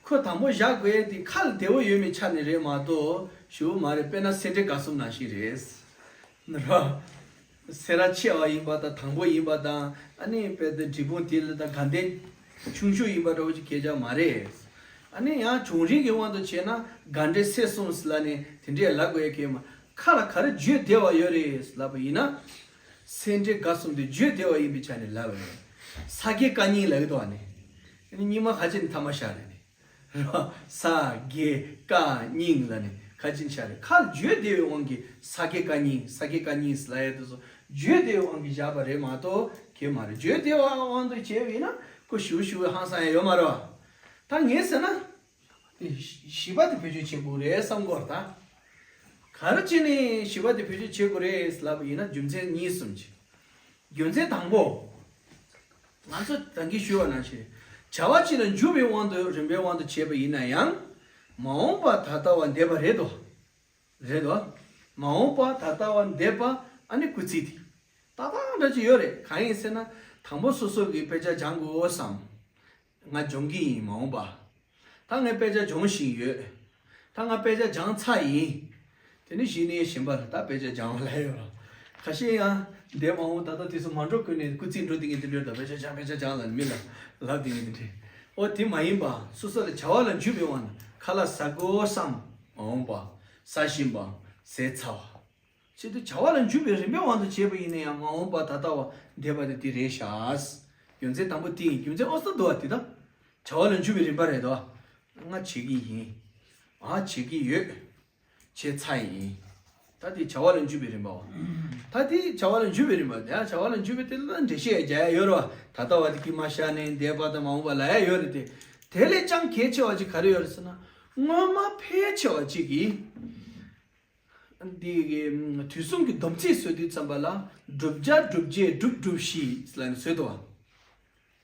ཁོ་དང་པོ་བཞག་དགོས་དེ་ཁ་ལ་བདེ་བོ་ཡོད་མེད་ཆ་ནས་རེད་མ་གཏོགས་ཞུ་མ་རེད། དཔེར་ན་སེ་འབྲས་དགའ་གསུམ་ནང་བཞིན་རེད། ར། སེ་ར་ཆེ་བ་ཡིན་པ་དང་དང་པོ་ཡིན་པ་དང་ཨ་ནི་དཔེ་དེ་འབྲས་སྤུངས་དེ་ལ་དང་དགའ་ལྡན་ཆུང་ཤོས་ཡིན་པ་འདྲ་བོ་ཅིག་སྐད་ཆ་མ་རེད། ཨ་ནི་ཡང་བྱུང་རིམ་གྱི་དབང་དུ་བྱས་ན་དགའ་འབྲས་སེ་གསུམ་ལ་ནི་དེ་འདྲས་ལབ་དགོས་ཡ་གལ་མ། ཁ་ལ་ག་རེ་བརྗོད་བདེ་བ་ཡོད་རེད་ལབ་པ་ཡིན་ན། སེ་འབྲས་དགའ་གསུམ་དེ་བརྗོད་བདེ་བ་ཡིན་པའི་ཆ་ནས་ལབ་པ་ཡིན། ས་དགེ་བཀའ་རྙིང་ལབ་ཀྱི་འདུག་ཨ་ནི། ཨ་ནི་རྙིང་མ་ཁ་ཅིག་ནི་ཐ་མ་ཤར་རེད་ནི། ས་དགེ་བཀའ་རྙིང་ལ་ནི་ཁ་ཅིག་ཤར་རེད། ཁ་ལ་བརྗོད་བདེ་བའི་དབང་གིས་ས་དགེ་བཀའ་རྙིང་ས་དགེ་བཀའ་རྙིང་ལབ་ཡ་དེ་ཚོ་བརྗོད་བདེ་བའི་དབང་གིས་བཞག་པ་རེད་མ་གཏོགས་གལ་མ་རེད། བརྗོད་བདེ་བའི་དབང་དུ་བྱས་པ་ཡིན་ན་ཁོ་ཞུ་ཞུ་ཧང་སང་ཡ་ཡོད་མ་རེད་བ། ད་ངས་ཟེར་ན། དེ་བཞི་པ་དེ་བེད་སྤྱོད་བྱེད་དགོས་རེད་བསམ་གྱི་ཡོད་རེད་ད། ག་རེ་བྱས་ནས་བཞི་པ་དེ་བེད་སྤྱོད་བྱེད་དགོས་རེད་ལབ་པ་ཡིན་ན་རྒྱུ་མཚན་གཉིས་གསུམ་ཅིག་རྒྱུ་མཚན་དང་པོ། ང་ཚོ་ད་གིན་ཞུས་པ་ནང་བཞིན། བྱ་བ་གཅིག་ལ་འཇུག་པའི་དབང་དུ་རིམ་པའི་དབང་དུ་བྱས་པ་ཡིན་ན་ཡང་། མ་འོངས་པ་ད་ལྟ་བ་འདས་པ་རེད་དོ། རེད་དོ། མ་འོངས་པ་ད་ལྟ་བ་འདས་པ་ཨ་ནི་སྐུལ་ཚིག་དེ། ཏག་ཏག་འདྲ་ཅིག་ཡོད་རེད། གང་ཡིན་ཟེར་ན། དང་པོ་སོ་སོ་གིས་དཔེ་ཆ་སྦྱང་དགོས་བསམ། ང་སྦྱོང་གི་ཡིན་མ་འོངས་པ། ད་ངས་དཔེ་ཆ་སྦྱོང་བཞིན་ཡོད། ད་ང་དཔེ་ཆ་སྦྱང་ཚར་ཡིན། དེ་ནི་གཞི་ནས་གཞན་པ་ལ་ད་དཔེ་ཆ་སྦྱང་བ་ལ་ཡོད་ར། ཁ་ཤས་ཡང་འདས་མ་འོངས་ད་ལྟ་དུས་སུ་མ་འགྲོ་ཀུན་ནས་སྐུལ་ཚིག་འགྲོ་དེ་ངས་དེ་འདྲ་ད་དཔེ་ཆ་སྦྱང་དཔེ་ཆ་སྦྱང་ལ་མི་ལ་ལབ་དེ་ངས་དེ་འདྲ། ཨོ་དེ་མ་ཡིན་པ་སོ་སོ་ལ་བྱ་བ་ལ་འཇུག་པའི་དབང་ན་ཁ་ལ་ཟ་དགོས་བསམ་མ་འོངས་པ། ཟ་བཞིན་པ། ཟས་ཚར་བ། ཆེད་དུ་བྱ་བ་ལ་འཇུག་པའི་རིམ་པའི་དབང་དུ་བྱས་པ་ཡིན་ན་ཡང་མ་འོངས་པ་ད་ལྟ་བ་འདས་པ་དེ་དེ་རེད་ཤག་རྒྱུ་མཚན་དང་པོ་དེ་ཡིན། རྒྱུ་མཚན་ཨོ་ས་འདུག་བ་དེ་དང་། བྱ་བ་ལ་འཇུག་པའི་རིམ་པ་རེད་དོ། ང་བྱེད་ཀྱི་ཡིན། ཨ་བྱེད་ཀྱི་ཡོད། བྱས་ཚར་ཡིན། ད་དེ་བྱ་བ་ལ་འཇུག་པའི་རིམ་པའོ། ད་དེ་བྱ་བ་ལ་འཇུག་པའི་རིམ་པ་དེ་ཡང་བྱ་བ་ལ་འཇུག་པའི་དེ་ལ་འགྲེལ་བཤད་རྒྱག་ཡ་ཡོད་རེད་བ། ད་ལྟ་བ་དེ་དཀྱིལ་མ་ཤར་ནས་འདས་པ་དང་མ་འོངས་པ་ལབ་ཡ་ཡོད་རེད་དེ། དེ་ལས་ཀྱང་གལ་ཆེ་བ་ཅིག་ག་རེ་ཡོད་རེད་ཟེར་ན། སྔོན་མ་ཕལ་ཆེ་བ་ཅིག་གིས། འདི་གི་དུས་གསུམ་གྱི་སྡོམ་ཚིག་བཟོ་དུས་ཙམ་པ་ལ་བསྒྲུབ་བྱ་བསྒྲུབ་བྱེད་སྒྲུབ་སྒྲུབ་བྱེད་ལབ་ནས་བཟོས་འདུག་བ།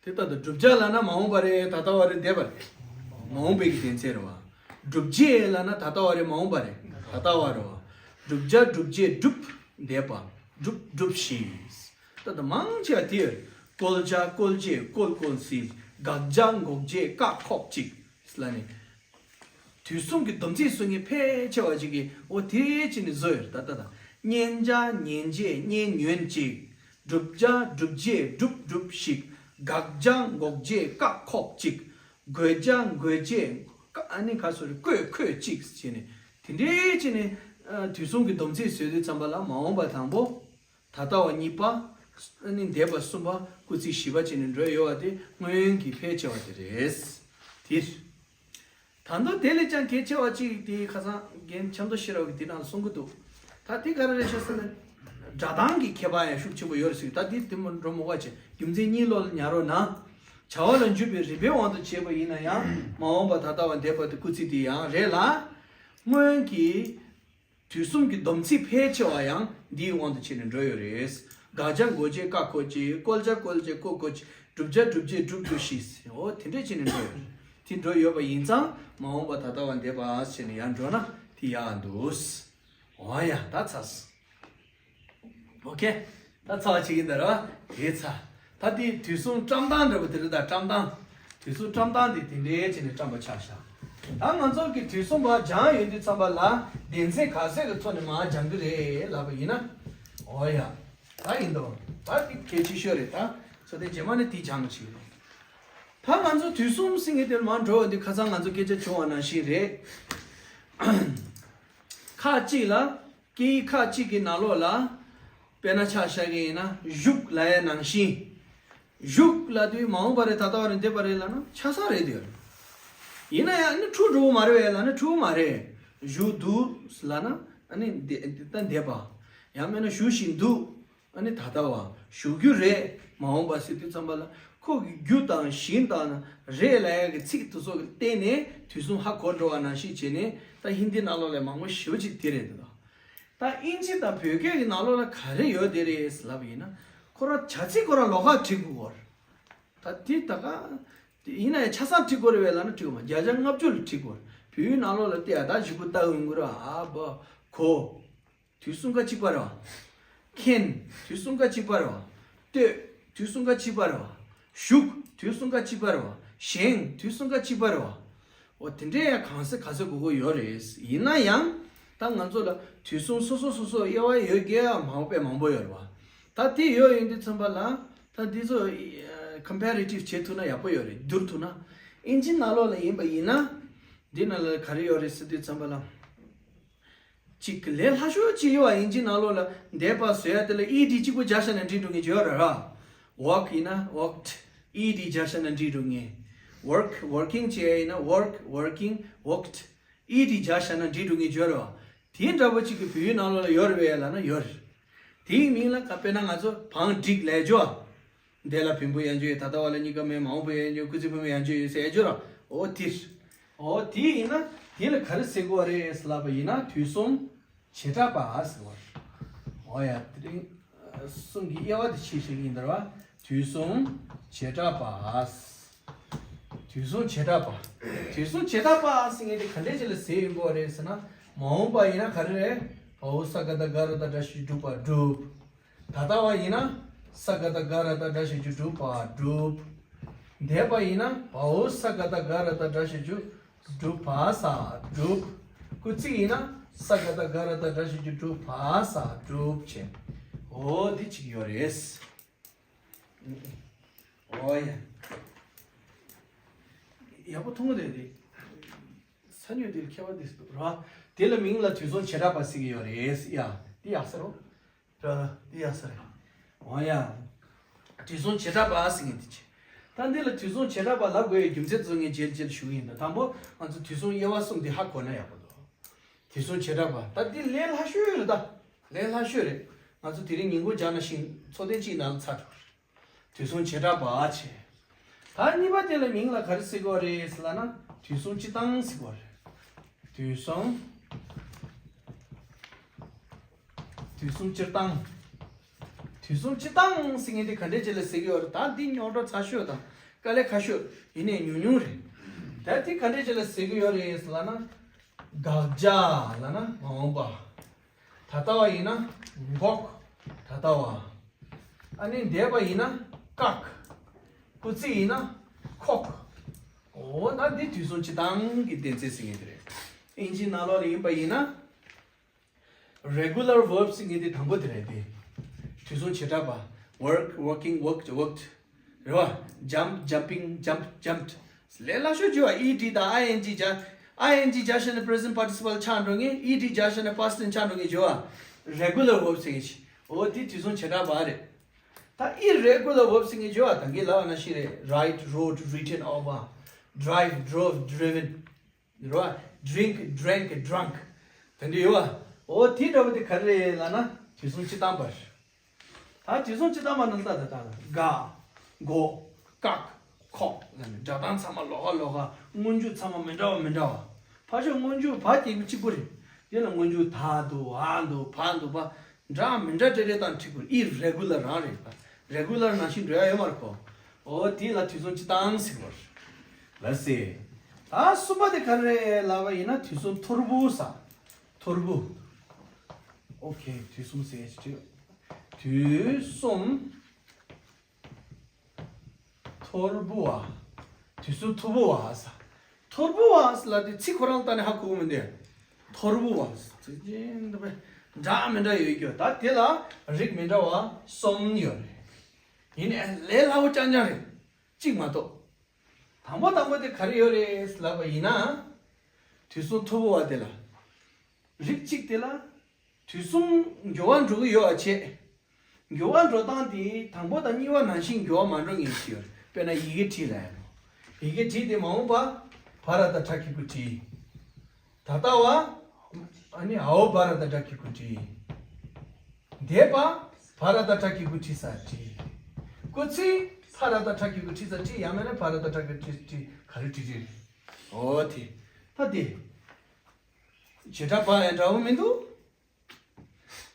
དེ་ལྟར་དུ་བསྒྲུབ་བྱ་ལབ་ན་མ་འོངས་པ་རེད། ད་ལྟ་བ་རེད། འདས་པ་རེད། མ་འོངས་པའི་གི་དོན་ཚན་རེད་བ། བསྒྲུབ་བྱེད་ལབ་ན་ད་ལྟ་བ་རེད། མ་འོངས་པ་རེད། ད་ལྟ་བ་རེད་བ། བསྒྲུབ་བྱ་བསྒྲུབ་བྱེད་སྒྲུབ་འདས་པ་སྒྲུབ་སྒྲུབ་བྱེད། ད་ལྟ་མང་ཆེ་བ་དེ་ཡོད། བཀོལ་བྱ་བཀོལ་བྱེད་བཀོལ་བཀོལ་སྲིད། དགག་བྱ་འགོག་བྱེད་བཀག་འགོག་བྱེད་ལབ་ནས། དུས་གསུམ་གྱི་སྡོམ་ཚིག་སྲུང་མཁན་ཕལ་ཆེ་བ་ཅིག་གིས་འོ་དེ་ཅི་ནས་བཟོ་ཡོད་ད་ལྟ་དང་། ཉན་བྱ་ཉན་བྱེད་ཉན་ཉོན་ཅིག་བསྒྲུབ་བྱ་བསྒྲུབ་བྱེད་སྒྲུབ་སྒྲུབ་ཞིག་དགག་བྱ་འགོག་བྱེད་བཀག་འགོག་ཅིག་འགོད་བྱ་འགོད་བྱེད་ཀ་ཨ་ནི་ག་སོ་རེ་བཀོད་འགོད་ཅིག་བྱས་ནས་དེ་འདྲའི་ཅི་ནས་དུས་གསུམ་གྱི་སྡོམ་ཚིག་བཟོས་དུས་ཙམ་པ་ལ་མ་འོངས་པ་དང་པོ། ད་ལྟ་བ་གཉིས་པ། ཨ་ནི་འདས་པ་གསུམ་པ་སྐུལ་ཚིག་བཞི་པ་བྱས་ནས་འགྲོ་ཡོད་པ་དེ་སྔོན་གྱི་ཕལ་ཆེ་བ་དེ་རེད། དེ། ད་དུང་དེ་ལས་ཀྱང་གལ་ཆེ་བ་གཅིག་དེ་ཁ་སང་རྒན་ཆབ་མདོ་ཤེས་རབ་ཀྱིས་དེ་ནང་གསུང་གི་འདུག་ད་དེ་ག་རེ་རེད་ཤག་ཟེར་ན། སྒྲ་གདངས་ཀྱི་ཁྱད་པར་ཡང་ཤུགས་ཆེན་པོ་ཡོད་རེད་ཟེར། ད་དེ་དེ་མོ་འགྲོ་མི་དགོས་བྱས་རྒྱུ་མཚན་གཉིས་ལོག་ལ་ཉར་རོགས་གནང་། བྱ་བ་ལ་འཇུག་པའི་རིམ་པའི་དབང་དུ་བྱས་པ་ཡིན་ན་ཡང་མ་འོངས་པ་ད་ལྟ་བ་འདས་པ་དེ་སྐུལ་ཚིག་དེ་ཡང་རེད་ལ། སྔོན་གྱི་དུས་གསུམ་གྱི་སྡོམ་ཚིག་ཕལ་ཆེ་བ་ཡང་འདིའི་དབང་དུ་བྱས་ནས་འགྲོ་ཡོད་རེད། དགག་བྱ་འགོག་བྱེད་བཀག་འགོག་བྱེད། བཀོལ་བྱ་བཀོལ་བྱེད་བཀོག་འགོག་བྱེད། བསྒྲུབ་བྱ་སྒྲུབ་བྱེད་སྒྲུབ་འགྲོ་ཞེས། འོ་དེ་འདྲས་བྱས་ནས་འགྲོ་ཡོད་རེད། དེ་འགྲོ་ཡོད་པ་ཡིན་ཙང་མ་འོངས་པ་ད་ལྟ་བ་འདས་པ་བྱས་ནས་ཡར་འགྲོ་ན་དེ་ཡག་འདུག་འོ་ཡ་ད་ཚར་སོང་། ཨོ་ཁེ། ད་ཚར་བ་བྱེད་ཀྱི་འདུག་ར། དེ་ཚར། ད་དེ་དུས་གསུམ་བཀྲམ་སྟངས་འདྲ་པོ་དེ་རེད་ད་བཀྲམ་སྟངས། དུས་གསུམ་བཀྲམ་སྟངས་དེ་དེ་འདྲའི་བྱས་ནས་བཀྲམ་པ་ཆགས་ཤག་ད་ང་ཚོ་གི་དུས་གསུམ་པ་སྦྱང་ཡོང་དུས་ཙམ་པ་ལ་སྡེ་ཚན་ག་ཚད་ཀྱི་ཐོག་ནས་མར་སྦྱང་གི་རེད་ལབ་པ་ཡིན་ན། ཨོ་ཡ། ད་ཡིན་དོ། ད་དེ་གལ་ཆེ་ཤོས་རེད་ད། ཚོ་དེ་རྗེས་མ་ནས་དེ་སྦྱང་གི་བྱེད་ཀྱི་རེད། ད་ང་ཚོ་དུས་གསུམ་ཟེར་མཁན་དེར་མར་འགྲོ་ཡོང་དུས་ཁ་སང་ང་ཚོ་སྐད་ཆ་བྱུང་བ་ནང་བཞིན་རེད། ཁ་ཅིག་ལ། སྐད་ཡིག་ཁ་ཅིག་གི་ནང་ལོགས་ལ། དཔེར་ན་ཆ་བཞག་གི་ཡིན་ན་བཞུགས་ལབ་ཡ་ནང་བཞིན། བཞུགས་ལབ་དུས་མ་འོངས་པ་རེད་ད་ལྟ་བ་རེད་འདས་པ་རེད་ལབ་ན་ཆ་ཚང་རེད་དེ། ཡིན་ན་ཡང་ནི་འཁྲུལ་འགྲོ་གི་མ་རེད་པས་ལབ་ན་འཁྲུལ་གི་མ་རེད། བཞུགས་འདུག་ལབ་ན་ཨ་ནི་འདས་ད་འདས་པ། ཡང་མིན་ན་བཞུགས་བཞིན་འདུག་ཨ་ནི་ད་ལྟ་བ་བཞུགས་རྒྱུ་རེད། མ་འོངས་པ་ཟེར་དུས་ཙམ་པ་ལ་ཁོ་གི་རྒྱུ་དང་བཞིན་དང་རེད་ལབ་ཡ་གི་ཚིག་དེ་ཚོ་གི་སྟེང་ནས་དུས་གསུམ་ཧ་གོ་འགྲོ་བ་ནང་བཞིན་བྱས་ནས་ད་ཧིན་དི་ནང་ལོགས་ལ་མང་པོ་ཞེ་པོ་ཅིག་དེ་རེད་འདུག་ད་དབྱིན་ཇི་དང་བོད་སྐད་ཀྱི་ནང་ལོགས་ལ་ག་རེ་ཡོད་དེ་རེད་ལབ་པ་ཡིན་ན། ཁོ་རང་བྱ་ཚིག་ཁོ་རང་ལོགས་ཀ་བྲིས་དགོས་ཀྱི་ཡོད་རེད། ད་དེ་ད་ག་དེ་ཡིན་ན་ཡང་ཆ་ཚང་བྲིས་དགོས་རེད་པས་ལབ་ན་བྲིས་དགོས་མ། བརྒྱ་ཆ་ལྔ་བཅུ་ལ་བྲིས་དགོས་རེད། བོད་ཡིག་ནང་ལོགས་ལ་བལྟས་ཡ་ད་བཞི་པོ་ལྟ་འོང་གི་རེད། ཨ་བ་གོ། དུས་གསུམ་ཀ་གཅིག་པ་རེད་པ། མཁྱེན། དུས་གསུམ་ཀ་གཅིག་པ་རེད་པ། ལྟོས། དུས་གསུམ་ཀ་གཅིག་པ་རེད་པ། བཞུགས། དུས་གསུམ་ཀ་གཅིག་པ་རེད་པ། བཞེངས། དུས་གསུམ་ཀ་གཅིག་པ་རེད་པ། འོ་དེ་འདྲའི་ཡང་གང་ཟེ་ག་ཟེ་དགོས་དགོས་ཡོད་རེད། ཡིན་ན་ཡང་ད་ང་ཚོ་ལ་དུས་གསུམ་སོ་སོ་སོ་སོ་དབྱེ་བ་ཡོད་རྒྱུ་མང་པོ་དཔེ་མང་པོ་ཡོད་རེད་པ། ད་དེ་ཡོད་ཡོད་དུས་ཙམ་པ་ལ་ད་འདི་ཚོ་ཨ་comparative་བྱེད་ཐུབ་ན་ཡག་པོ་ཡོད་རེད། བསྡུར་ཐུབ་ན། དབྱིན་ཇི་ནང་ལོགས་ལ་ཡིན་པ་ཡིན་ན། འདི་ནང་ལ་ག་རེ་ཡོད་རེད་ཟེར་དུས་ཙམ་པ་ལ། གཅིག་ལས་སླ་ཤོས་གཅིག་ཡོད་པ། དབྱིན་ཇི་ནང་ལོགས་ལ་འདས་པ་བཟོ་ཡ་དེ་ལ་ed་གཅིག་པོ་སྦྱར་བཞག་ན་འགྲིག་འགྲོ་ངེས་ཡོད་རེད་ར། walk་ཡིན་ན་walked། ed་སྦྱར་བཞག་ན་འགྲིག་འགྲོ་ངེས། work working་བྱས་ཡ་ཡིན་ན་work working worked། ed་སྦྱར་བཞག་ན་འགྲིག་འགྲོ་ངེས་ཡོད་རེད་བ། དེ་འདྲ་པོ་གཅིག་གི་བོད་ཡིག་ནང་ལོགས་ལ་ཡོད་རེད་པས་ལབ་ན་ཡོད་རེད། དེའི་མིང་ལ་ག་དཔེར་ན་ང་ཚོ་བང་སྒྲིག་ལས་སྦྱོར། འདས་ལ་བོན་པོ་ཡང་བརྗོད་ཡོད། ད་ལྟ་བ་ལ་གཉིས་ཀ་མེད། མ་འོངས་པ་ཡང་བརྗོད། སྐུལ་ཚིག་ཕོ་མོ་ཡང་བརྗོད་ཡོད་ཟེར་ཡ་བརྗོད་ར། འོ་དེ། འོ་དེ་ཡིན་ན་དེ་ལ་ག་རེ་ཟེར་དགོས་རེད་ཟེར་ལབ་པ་ཡིན་ན་དུས་གསུམ་བྱེ་བྲག་པ་ཟེར་བ་རེད། འོ་ཡ་དེ་རིང་གསུམ་གྱི་དབྱེ་བ་དེ་ཕྱེ་ཤེས་ཀྱི་ཡིན་ད་ར་བ། དུས་གསུམ་བྱེ་བྲག་པ། དུས་གསུམ་བྱེ་བྲག་པ། དུས་གསུམ་བྱེ་བྲག་པ་ཟེར་མཁན་དེ་ག་འདྲས་ཅིག་ལ་ཟེར་ཡོང་གི་ཡོད་རེད་ཟེར་ན། མ་འོངས་པ་ཡིན་ན་ག་རེ་རེད། བའོ་ས་ག་བཏགས་སྒ་ར་བཏགས་སྒྲ་ཞབས་ཀྱུ་སྒྲུབ་པ་སྒྲུབ། ད་ལྟ་བ་ཡིན་ན། ས་ག་བཏགས་སྒ་ར་བཏགས་སྒྲ་ཞབས་ཀྱུ་སྒྲུབ་པ་སྒྲུབ། འདས་པ་ཡིན་ན། བའོ་ས་ག་བཏགས་སྒ་ར་བཏགས་སྒྲ་ཞབས་ཀྱུ་སྒྲུབ་པ་ས་སྒྲུབ། སྐུལ་ཚིག་ཡིན་ན། ས་ག་བཏགས་སྒ་ར་བཏགས་སྒྲ་ཞབས་ཀྱུ་སྒྲུབ་པ་ས་སྒྲུབ་བྱས། འོ་འདི་གཅིག་ཡོད་རེད། འོ་ཡ། ཡག་པོ་མཐོང་གི་རེད་དེ། ས་ཉོས་དེ་ལ་ཁྱད་པར་དེ་འདུག་ར། དེ་ལ་མིང་ལ་དུས་གསུམ་བྱེ་བྲག་པ་ཟེར་གྱི་ཡོད་རེད་ཡ། དེ་ཡག་ས་རེད། ར། དེ་ཡག་ས་རེད། འོ་ཡ། དུས་གསུམ་བྱེ་བྲག་པ་ཟེར་མཁན་དེ་ཆེ། ད་འདི་ལ་དུས་གསུམ་བྱེ་བྲག་པ་ལབ་དགོས་ཡའི་རྒྱུ་མཚན་ཚོ་ངས་རྗེས་རྗེས་ལ་ཞུ་གི་ཡིན། ད་དང་པོ་ང་ཚོ་དུས་གསུམ་དབྱེ་བ་གསུམ་དེ་ཧ་གོ་ན་ཡག་པོ་འདུག་དུས་གསུམ་བྱེ་བྲག་པ་ད་འདི་ལས་སླ་ཤོས་རེད་ད། ལས་སླ་ཤོས་རེད། ང་ཚོ་དེ་རིང་ཉིན་གུང་སྦྱངས་ན་ཤིང་ཚོགས་ཐེངས་གཅིག་ནང་ལ་ཚར་འགྲོ། དུས་གསུམ་བྱེ་བྲག་པ་བྱས། ད་གཉིས་པ་དེ་ལ་མིང་ལ་ག་རེ་ཟེར་གྱི་ཡོད་རེད་ཟེར་ལབ་ན་དུས་གསུམ་སྤྱིར་བཏང་ཟེར་གྱི་ཡོད་རེད། དུས་གསུམ། དུས་གསུམ་སྤྱིར་བཏང་། དུས་གསུམ་སྤྱིར་བཏང་ཟེར་མཁན་དེ་ག་འདྲས་ཅིག་ལ་ཟེར་གྱི་ཡོད་རེད། ད་འདི་རྙོག་དྲ་ཚ་ཤོས་དང་དཀའ་ལས་ཁག་ཤོས་ཡིན་ནའི་ཉུང་ཉུང་རེད། ད་འདི་ག་འདྲས་ཅིག་ལ་ཟེར་གྱི་ཡོད་རེད་ཟེར་ལབ་ན། དགག་བྱ་ལབ་ན་མ་འོངས་པ། ད་ལྟ་བ་ཡིན་ན་འགོག་ད་ལྟ་བ། ཨ་ནི་འདས་པ་ཡིན་ན་བཀག་སྐུལ་ཚིག་ཡིན་ན་ཁོག་འོ་ད་འདི་དུས་གསུམ་སྤྱིར་བཏང་གི་སྡེ་ཚན་ཟེར་མཁན་དེ་རེད། དབྱིན་ཇིའི་ནང་ལོགས་ལ་ཡིན་པ་ཡིན་ན། regular verb་ཟེར་མཁན་དེ་དང་པོ་དེ་རེད་དེ། དུས་གསུམ་བྱེ་བྲག་པ། work working worked worked། རེད་བ། jump jumping jumped jumped། ལས་སླ་ཤོས་བརྗོད་པ་ed་དང་ing་སྦྱར། ing་སྦྱར་བྱས་ནས་present participle་ཆགས་འགྲོ་ངེས། ed་སྦྱར་བྱས་ནས་past tense་ཆགས་འགྲོ་ངེས་བརྗོད་པ། regular verb་ཟེར་གྱི། འོ་དེ་དུས་གསུམ་བྱེ་བྲག་པ་རེད། ད་irregular verb་ཟེར་གྱི་བརྗོད་པ་ད་གིན་ལབ་པ་ནང་བཞིན་རེད། write wrote written over། drive drove driven། རེད་བ། drink drank drunk། དེ་འདྲ་ཡོད་བ། འོ་དེ་འདྲ་བོ་དེ་ག་རེ་རེད་ལབ་ན་དུས་གསུམ་སྤྱིར་བཏང་པ་རེད། ད་དུས་གསུམ་སྤྱིར་བཏང་པ་ནང་ལྟ་ད་ལྟ་ལ་དགག་འགོག་བཀག་ཁོག་ལ་ནི་སྒྲ་གདངས་ཚང་མ་ལོགས་ཀ་ལོགས་ཀ། སྔོན་འཇུག་ཚང་མ་མི་འདྲ་བ་མི་འདྲ་བ། ཕར་ཕྱོགས་སྔོན་འཇུག་བ་སྐྱེ་གི་གཅིག་པུ་རེད། དེ་ལ་སྔོན་འཇུག་ད་འདུག་འ་འདུག་བ་འདུག་པ། འདྲ་མི་འདྲ་རེ་རེ་དང་འཁྲིག་པོ་ཨི་རེ་གུ་ལར་རང་རེད་པ། རེ་གུ་ལར་ནང་བཞིན་འགྲོ་ཡ་ཡོད་མ་རེད་གོ། འོ་དེ་ལ་དུས་གསུམ་སྤྱི་བཏང་ཟེར་གོ། ལ་སེ། ད་གསུམ་པ་དེ་ག་རེ་ལབ་པ་ཡིན་ན་དུས་གསུམ་ཐོར་བུ་ས། ཐོར་བུ། ཨོ་ཁེ། དུས་གསུམ་ཟེར་ཡ་ཞིག་བྲིས། དུས་གསུམ་ཐོར་བུ་བ། དུས་གསུམ་ཐོར་བུ་བ་ས། ཐོར་བུ་བ་ས་ལ་དེ་ཚིག་ཁོ་རང་ལྟ་ནས་ཧ་གོ་གི་མི་འདུག་ཐོར་བུ་བ་ས། ཚིག་ཅན་འདི་བས་འདྲ་མི་འདྲ་ཡོད་རྒྱུ། ད་དེ་ལ་རིགས་མི་འདྲ་བ་གསུམ་ཡོད་རེད། ཡིན་ནའི་ལས་སླ་བོ་རྐྱང་རྐྱང་རེད། གཅིག་མ་གཏོགས། དང་པོ་དང་པོ་དེ་ག་རེ་ཡོད་རེད་ལབ་པ་ཡིན་ན། དུས་གསུམ་ཐོར་བུ་བ་དེ་ལ། རིགས་གཅིག་དེ་ལ། དུས་གསུམ་འགྱུར་བ་འགྲོ་གི་ཡོད་པ་བྱས། འགྱུར་བ་འགྲོ་སྟངས་དེ་དང་པོ་དང་གཉིས་པ་ནང་བཞིན་འགྱུར་བ་མ་འགྲོ་ངེས་ཀྱི་ཡོད་རེད། དཔེར་ན་ཡི་གེ་བྲིས་ལ་ཡང་། ཡི་གེ་བྲིས་དེ་མ་འོངས་པ། བ་ར་བཏགས་ཏྲ་གི་གུ་བྲིས། ད་ལྟ་བ། ཨ་ནི་འའོ་བ་ར་བཏགས་ཏྲ་གི་གུ་བྲིས། འདས་པ། བ་ར་བཏགས་ཏྲ་གི་གུ་བྲིས་ས་བྲིས། སྐུལ་ཚིག་ཕ་ར་བཏགས་ཕྲ་གི་གུ་བྲིས་ས་བྲིས། ཡང་མིན་ན་བ་ར་བཏགས་ཕྲ་གི་གུ་བྲིས་བྲིས་ག་རེ་བྲིས་བྲིས་རེད། འོ་དེ། ད་དེ། བྱེད་སྒྲ་པ་ཡང་འདྲ་བོ་མི་འདུག་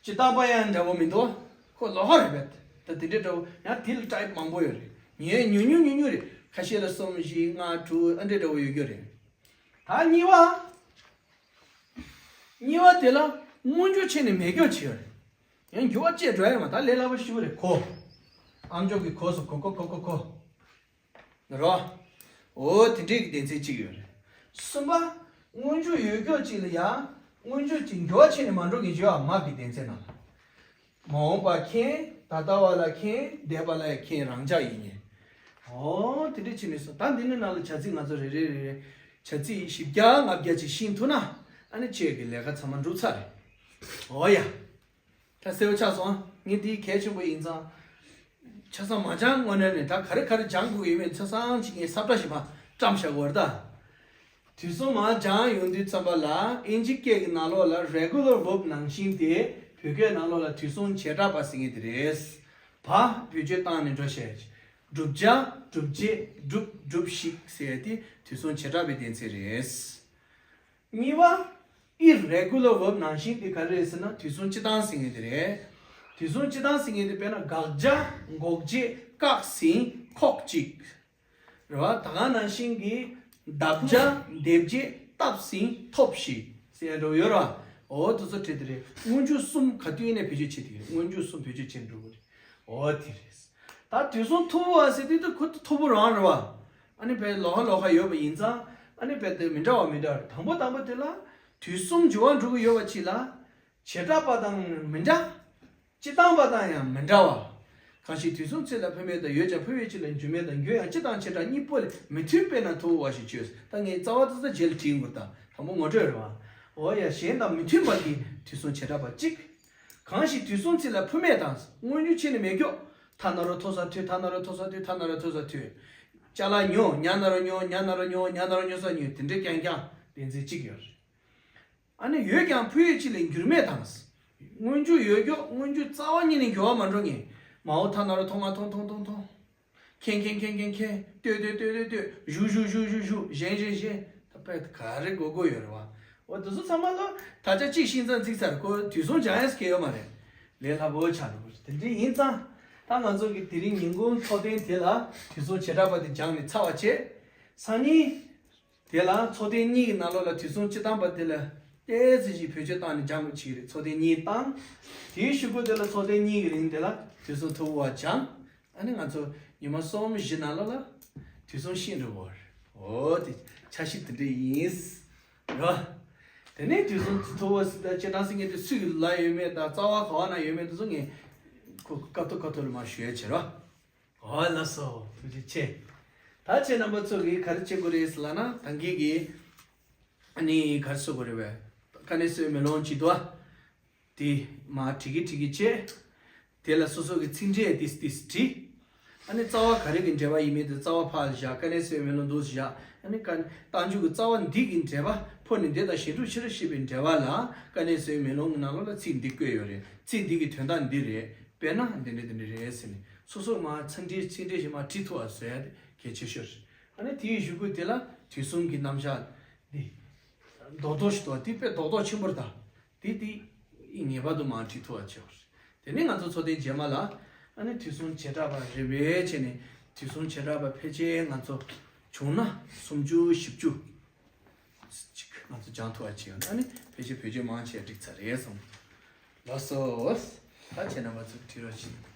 སྤྱི་བཏང་པ་ཡང་འདྲ་བོ་མི་འདུག་ཁོ་ལོགས་ཀ་རེད་པས། ད་དེ་འདྲའི་འདྲ་བོ་ཡང་དེ་ལ་ཊའིབ་མང་པོ་ཡོད་རེད། ངས་ཉུང་ཉུང་ཉུང་ཉུང་རེད། ཁ་ཤས་ལ་གསུམ་བཞི་ལྔ་དྲུག་ཨ་འདྲའི་འདྲ་བོ་ཡོད་རྒྱུ་རེད། ད་གཉིས་པ། གཉིས་པ་དེ་ལ་སྔོན་འཇུག་ཕྱེ་ནས་མེད་སྐྱོ་བྱེད་ཡོད་རེད། ཡང་འགྱུར་བ་བཅས་འགྲོ་ཡ་མ་ད་ལས་སླ་པོ་ཞིག་རེད་གོ། ཨམ་ཅོག་གི་གོ་སོ་གོ་གོ་གོ་གོ་གོ། རོ། འོ་དེ་འདྲའི་གི་སྡེ་ཚན་གཅིག་ཡོད་རེད། གསུམ་པ། སྔོན་འཇུག་ཡོད་སྐྱོ་གཅིག་ལ་ཡ། སྔོན་འཇུག་གཅིག་འགྱུར་བ་ཕྱེ་ནས་མ་འགྲོ་གི་བརྗོད་ཡ་མ་གི་སྡེ་ཚན་ནང་ལ། མ་འོངས་པ་མཁན། ད་ལྟ་བ་ལ་མཁན། འདས་པ་ལ་ཡ་མཁན་རང་འཇགས་ཡིན་ངེས། འོ་དེ་འདྲ་བྱས་ནས་སོང་ད་འདི་ནི་ནང་ལ་བྱ་ཚིག་ང་ཚོ་རེ་རེ་རེ་རེ་བྱ་ཚིག་བཞི་བརྒྱ་ལྔ་བརྒྱ་ཅིག་ཤེས་ཐུབ་ན་ཨ་ནི་ཁྱེད་ཀྱི་ལས་ཀ་ཚང་མ་འགྲུབ་ཚར་རེད། འོ་ཡ། ད་གསལ་པོ་ཆགས་སོང་། ངས་འདི་གལ་ཆེན་པོ་ཡིན་ཙང་། ཆ་ཚང་མ་སྦྱང་དངོས་གནས་ནས་ད་ག་རེ་ག་རེ་སྦྱང་དགོས་ཡོད་མེད་ཆ་ཚང་ཅིག་ངས་ས་བཀྲ་ཞིག་མ་བཀྲམ་བཞག་གོ་རེད་ད། དུས་གསུམ་མར་སྦྱང་ཡོང་དུས་ཙམ་པ་ལ་ཨིན་ཇི་སྐད་ཀྱི་ནང་ལོགས་ལ་regular verb་ནང་བཞིན་དེ་བོད་སྐད་ནང་ལོགས་ལ་དུས་གསུམ་བྱེ་བྲག་པ་ཟེར་མཁན་དེ་རེད། བ་བེད་སྤྱོད་བཏང་ནས་འགྲོ་བྱས། བསྒྲུབ་བྱ། སྒྲུབ་བྱེད། སྒྲུབ་སྒྲུབས་ཤིག་ཟེར་ཡ་དེ་དུས་གསུམ་བྱེ་བྲག་པའི་སྡེ་ཚན་རེད། གཉིས་པ། irregular verb་ནང་བཞིན་དེ་ག་རེ་རེད་ཟེར་ན་དུས་གསུམ་སྤྱི་བཏང་ཟེར་མཁན་དེ་རེད། དུས་གསུམ་སྤྱི་བཏང་ཟེར་མཁན་དེ་དཔེར་ན་དགག་བྱ། འགོག་བྱེད། བཀག་ཟིན། ཁོག་ཅིག་རེད་བ། ད་ག་ནང་བཞིན་གྱི་གདབ་བྱ། འདེབས་བྱེད། བཏབ་ཟིན། ཐོབ་ཤིག་ཟེར་ཡ་འདྲ་བོ་ཡོད་རེད་བ། འོ་དེ་ཚོ་བྲིས་དེ་རེད། སྔོན་འཇུག་གསུམ་ག་དུས་ཡིན་ནའི་བེད་སྤྱོད་བྱེད་དེ་རེད། སྔོན་འཇུག་གསུམ་བེད་སྤྱོད་བྱེད་འགྲོ་གི་རེད། འོ་དེ་རེད། ད་དུས་གསུམ་ཐོར་བུ་བ་ཟེར་དུས་ད་ཁོ་ཐོར་བུ་རང་རེད་བ། ཨ་ནི་བས་ལོགས་ཀ་ལོགས་ཀ་ཡོད་པ་ཡིན་ཙང་ཨ་ནི་བས་དེ་མི་འདྲ་བ་མི་འདྲ་བ་རེད། དང་པོ་དང་པོ་དེ་ལ་དུས་གསུམ་འགྱུར་བ་འགྲོ་གི་ཡོད་པ་ཅིག་ལ། བྱེ་བྲག་པ་དང་མི་འདྲ། སྤྱི་བཏང་པ་དང་ཡང་མི་འདྲ་བ། གང་ཞིག་དུས་གསུམ་ཚེ་ལ་འཕོས་མེད་དང་། ཡོད་ཀྱང་འཕོ་བའི་ཕྱིར་ལ་འགྱུར་མེད་དང་། འགྱུར་ཡང་སྤྱི་དང་བྱེ་བྲག་གཉིས་པོ་ལས་མི་མཐུན་པས་ན་ཐོར་བུ་བ་ཞེས་བརྗོད། ད་ངས་རྩ་བ་ཙི་ཙ་རྗེས་ལ་བྲིས་ཡོང་གི་རེད་ད། དང་པོ་ངོ་སྤྲོད་རེད་བ། འོ་ཡ་གཞན་དང་མི་མཐུན་པ་དེ་དུས་གསུམ་བྱེ་བྲག་པ་གཅིག་གང་ཞིག་དུས་གསུམ་ཚེ་ལ་འཕོས་མེད་དང་། སྔོན་འཇུག་ཕྱེ་ནས་མེད་སྐྱོ། ཐ་ན་རོ་ཐོ་ས་ཐོས། ཐ་ན་རོ་ཐོ་ས་ཐོས། ཐ་ན་རོ་ཐོ་ས་ཐོས། ཅ་ལག་ཉོ། ཉ་ན་རོ་ཉོ། ཉ་ན་རོ་ཉོ། ཉ་ན་རོ་ཉོ་ས་ཉོས། དེ་འདྲའི་རྐྱང་རྐྱང་སྡེ་ཚན་གཅིག་ཡོད་རེད། ཨ་ནི་ཡོད་ཀྱང་འཕོ་བའི་ཕྱིར་ལ་འགྱུར་མེད་དང་། སྔོན་འཇུག་ཡོད་སྐྱོ། སྔོན་འཇུག་རྩ་བ་ཉིད་ནས་འགྱུར་བ་མ་འགྲོ་ངེས། མའོ་ཐ་ན་རོ་ཐོ་ང་ཐོང་ཐོང་ཐོང་ཐོང་། ཁེན་ཁེན་ཁེན་ཁེན་ཁེན། ལྟོས་ལྟོས་ལྟོས་ལྟོས་ལྟོས། ཞུ་ཞུ་ཞུ་ཞུ་ཞུ། བཞེངས་བཞེངས་བཞེངས། ད་དཔེ་ག་རེ་དགོས་དགོས་ཡོད་རེད་བ། འོ་དེ་ཚོ་ཚང་མ་ལ་ད་ཆ་གཅིག་ཤེས་ཙང་ཚིག་ཚར་ཁོ་དུས་གསུམ་སྦྱང་ཡས་ཁེལ་ཡོད་མ་རེད། ལས་སླ་པོ་ཆགས་འགྲོ་གི་རེད། དེ་འདྲ་ཡིན་ཙང་ད་ང་ཚོ་གི་དེ་རིང་ཉིན་གུང་འཚོ་རྟེན་དེ་ལ་དུས་གསུམ་བྱེ་བྲག་པ་དེ་སྦྱངས་ནས་ཚར་བ་བྱས། སང་ཉིན། དེ་ལ་འཚོ་རྟེན་གཉིས་ཀྱི་ནང་ལོགས་ལ་དུས་གསུམ་སྤྱི་བཏང་པ་དེ་ལ་ཏོག་ཙམ་ཞིག་བེད་སྤྱོད་བཏང་ནས་སྦྱང་དགོས་ཀྱི་རེད། འཚོ་རྟེན་གཉིས་བཏང་། དེའི་གཞུག་གུ་དེ་ལ་འཚོ་རྟེན་གཉིས་ཀྱི་རིང་དེ་ལ་དུས་གསུམ་ཐོར་བུ་བ་སྦྱང་། ཨ་ནི་ང་ཚོ་ཉི་མ་གསུམ་བཞི་ནང་ལོགས་ལ་དུས་གསུམ་ཤེས་འགྲོ་གི་རེད། འོ་དེ་འཆར་གཞི་དེ་འདྲ་ཡིན། རོ། དེ་ནས་དུས་གསུམ་ཐོར་བུ་ཟེར་ད་སྤྱི་བཏང་ཟེར་མཁན་དེ་སུ་ཡི་ལ་ཡོད་མེད་དང་རྩ་བ་ག་བ་ན་ཡོད་མེད་དེ་ཚོ་ངས་ཁོ་སྐབས་ཐོག་སྐབས་ཐོག་ལ་མར་ཞུ་ཡ་བྱེད་རོ། འོ་ལགས་སོ། ཐུགས་རྗེ་ཆེ། ད་ཁྱེད་རྣམ་པ་ཚོ་གིས་ག་རེ་བྱེད་དགོས་རེད་ཟེར་ལབ་ན་ད་གིན་གྱི་ཨ་ནི་ག་རེ་ཟེར་དགོས་རེད་པས། དཀའ་གནད་གསལ་བའི་མེ་ལོང་ཅིག་འདུག་ཨ། དེ་མར་བྲིས་ཀྱི་བྲིས་ཀྱི་བྱས། དེ་ལ་སོ་སོ་གི་ཚིག་འགྲེལ་ཏིས་ཏིས་བྲིས། ཨ་ནི་རྩ་བ་ག་རེ་གི་འགྲེལ་པ་ཡིན་མིན་དེ་རྩ་བ་ཕར་བཞག་དཀའ་གནད་གསལ་བའི་མེ་ལོང་འདུག་བཞག་ཨ་ནི་ཀ་རྟགས་འཇུག་གི་རྩ་བ་འདི་གི་འགྲེལ་པ་ཕོ་ནི་འདི་དང་གཞན་སྒྲུབ་ཕྱིར་ཞེས་པའི་འགྲེལ་པ་ལ་དཀའ་གནད་གསལ་བའི་མེ་ལོང་གི་ནང་ལོགས་ལ་ཚིག་འདི་བཀོད་ཡོད་རེད། ཚིག་འདི་གི་དོན་དག་འདི་རེད། དཔེར་ན་འདི་འདྲ་འདི་འདྲ་རེད་ཟེར་ནས་སོ་སོ་མར་ཚིག་འགྲེལ་ཚིག་འགྲེལ་ཞིག་མར་བྲིས་ཐུབ་པ་བཟོ་ཡ་དེ་ གལ་ཆེ་ཤོས་རེད། ཨ་ནི་དེའི་གཞུག་གུ་དེ་ལ་དུས་གསུམ་གྱི་རྣམ་གཞག་འདི་རྡོག་རྡོག་ཞིག་འདུག་དེ་དཔེ་རྡོག་རྡོག་ཆེན་པོ་རེད་ད། དེ་དེ་ངེས་པར་དུ་མར་བྲིས་ཐུབ་པ་བྱེད་པ་རེད། དེ་ནས་ང་ཚོ་ཚོ་དེ་རྗེས་མ་ལ་ཨ་ནི་དུས་གསུམ་བྱེ་བྲག་པ་རིམ་པས་བྱས་ནས་དུས་གསུམ་བྱེ་བྲག་པ་ཕལ་ཆེར་ང་ཚོ་བྱུང་ན་སུམ་ཅུ་བཞི་བཅུ་ཅིག་ང་ཚོ་སྦྱང་ཐུབ་པ་བྱེད་ཡོང་ན་ཨ་ནི་ཕལ་ཆེར་བེད་སྤྱོད་མང་ཆེ་འགྲིག་ཚར་རེད་གསུངས། ལགས་སོ། ད་ཁྱེད་རྣམ་པ་ཚོ་བྲིས་རོགས་བྱེད།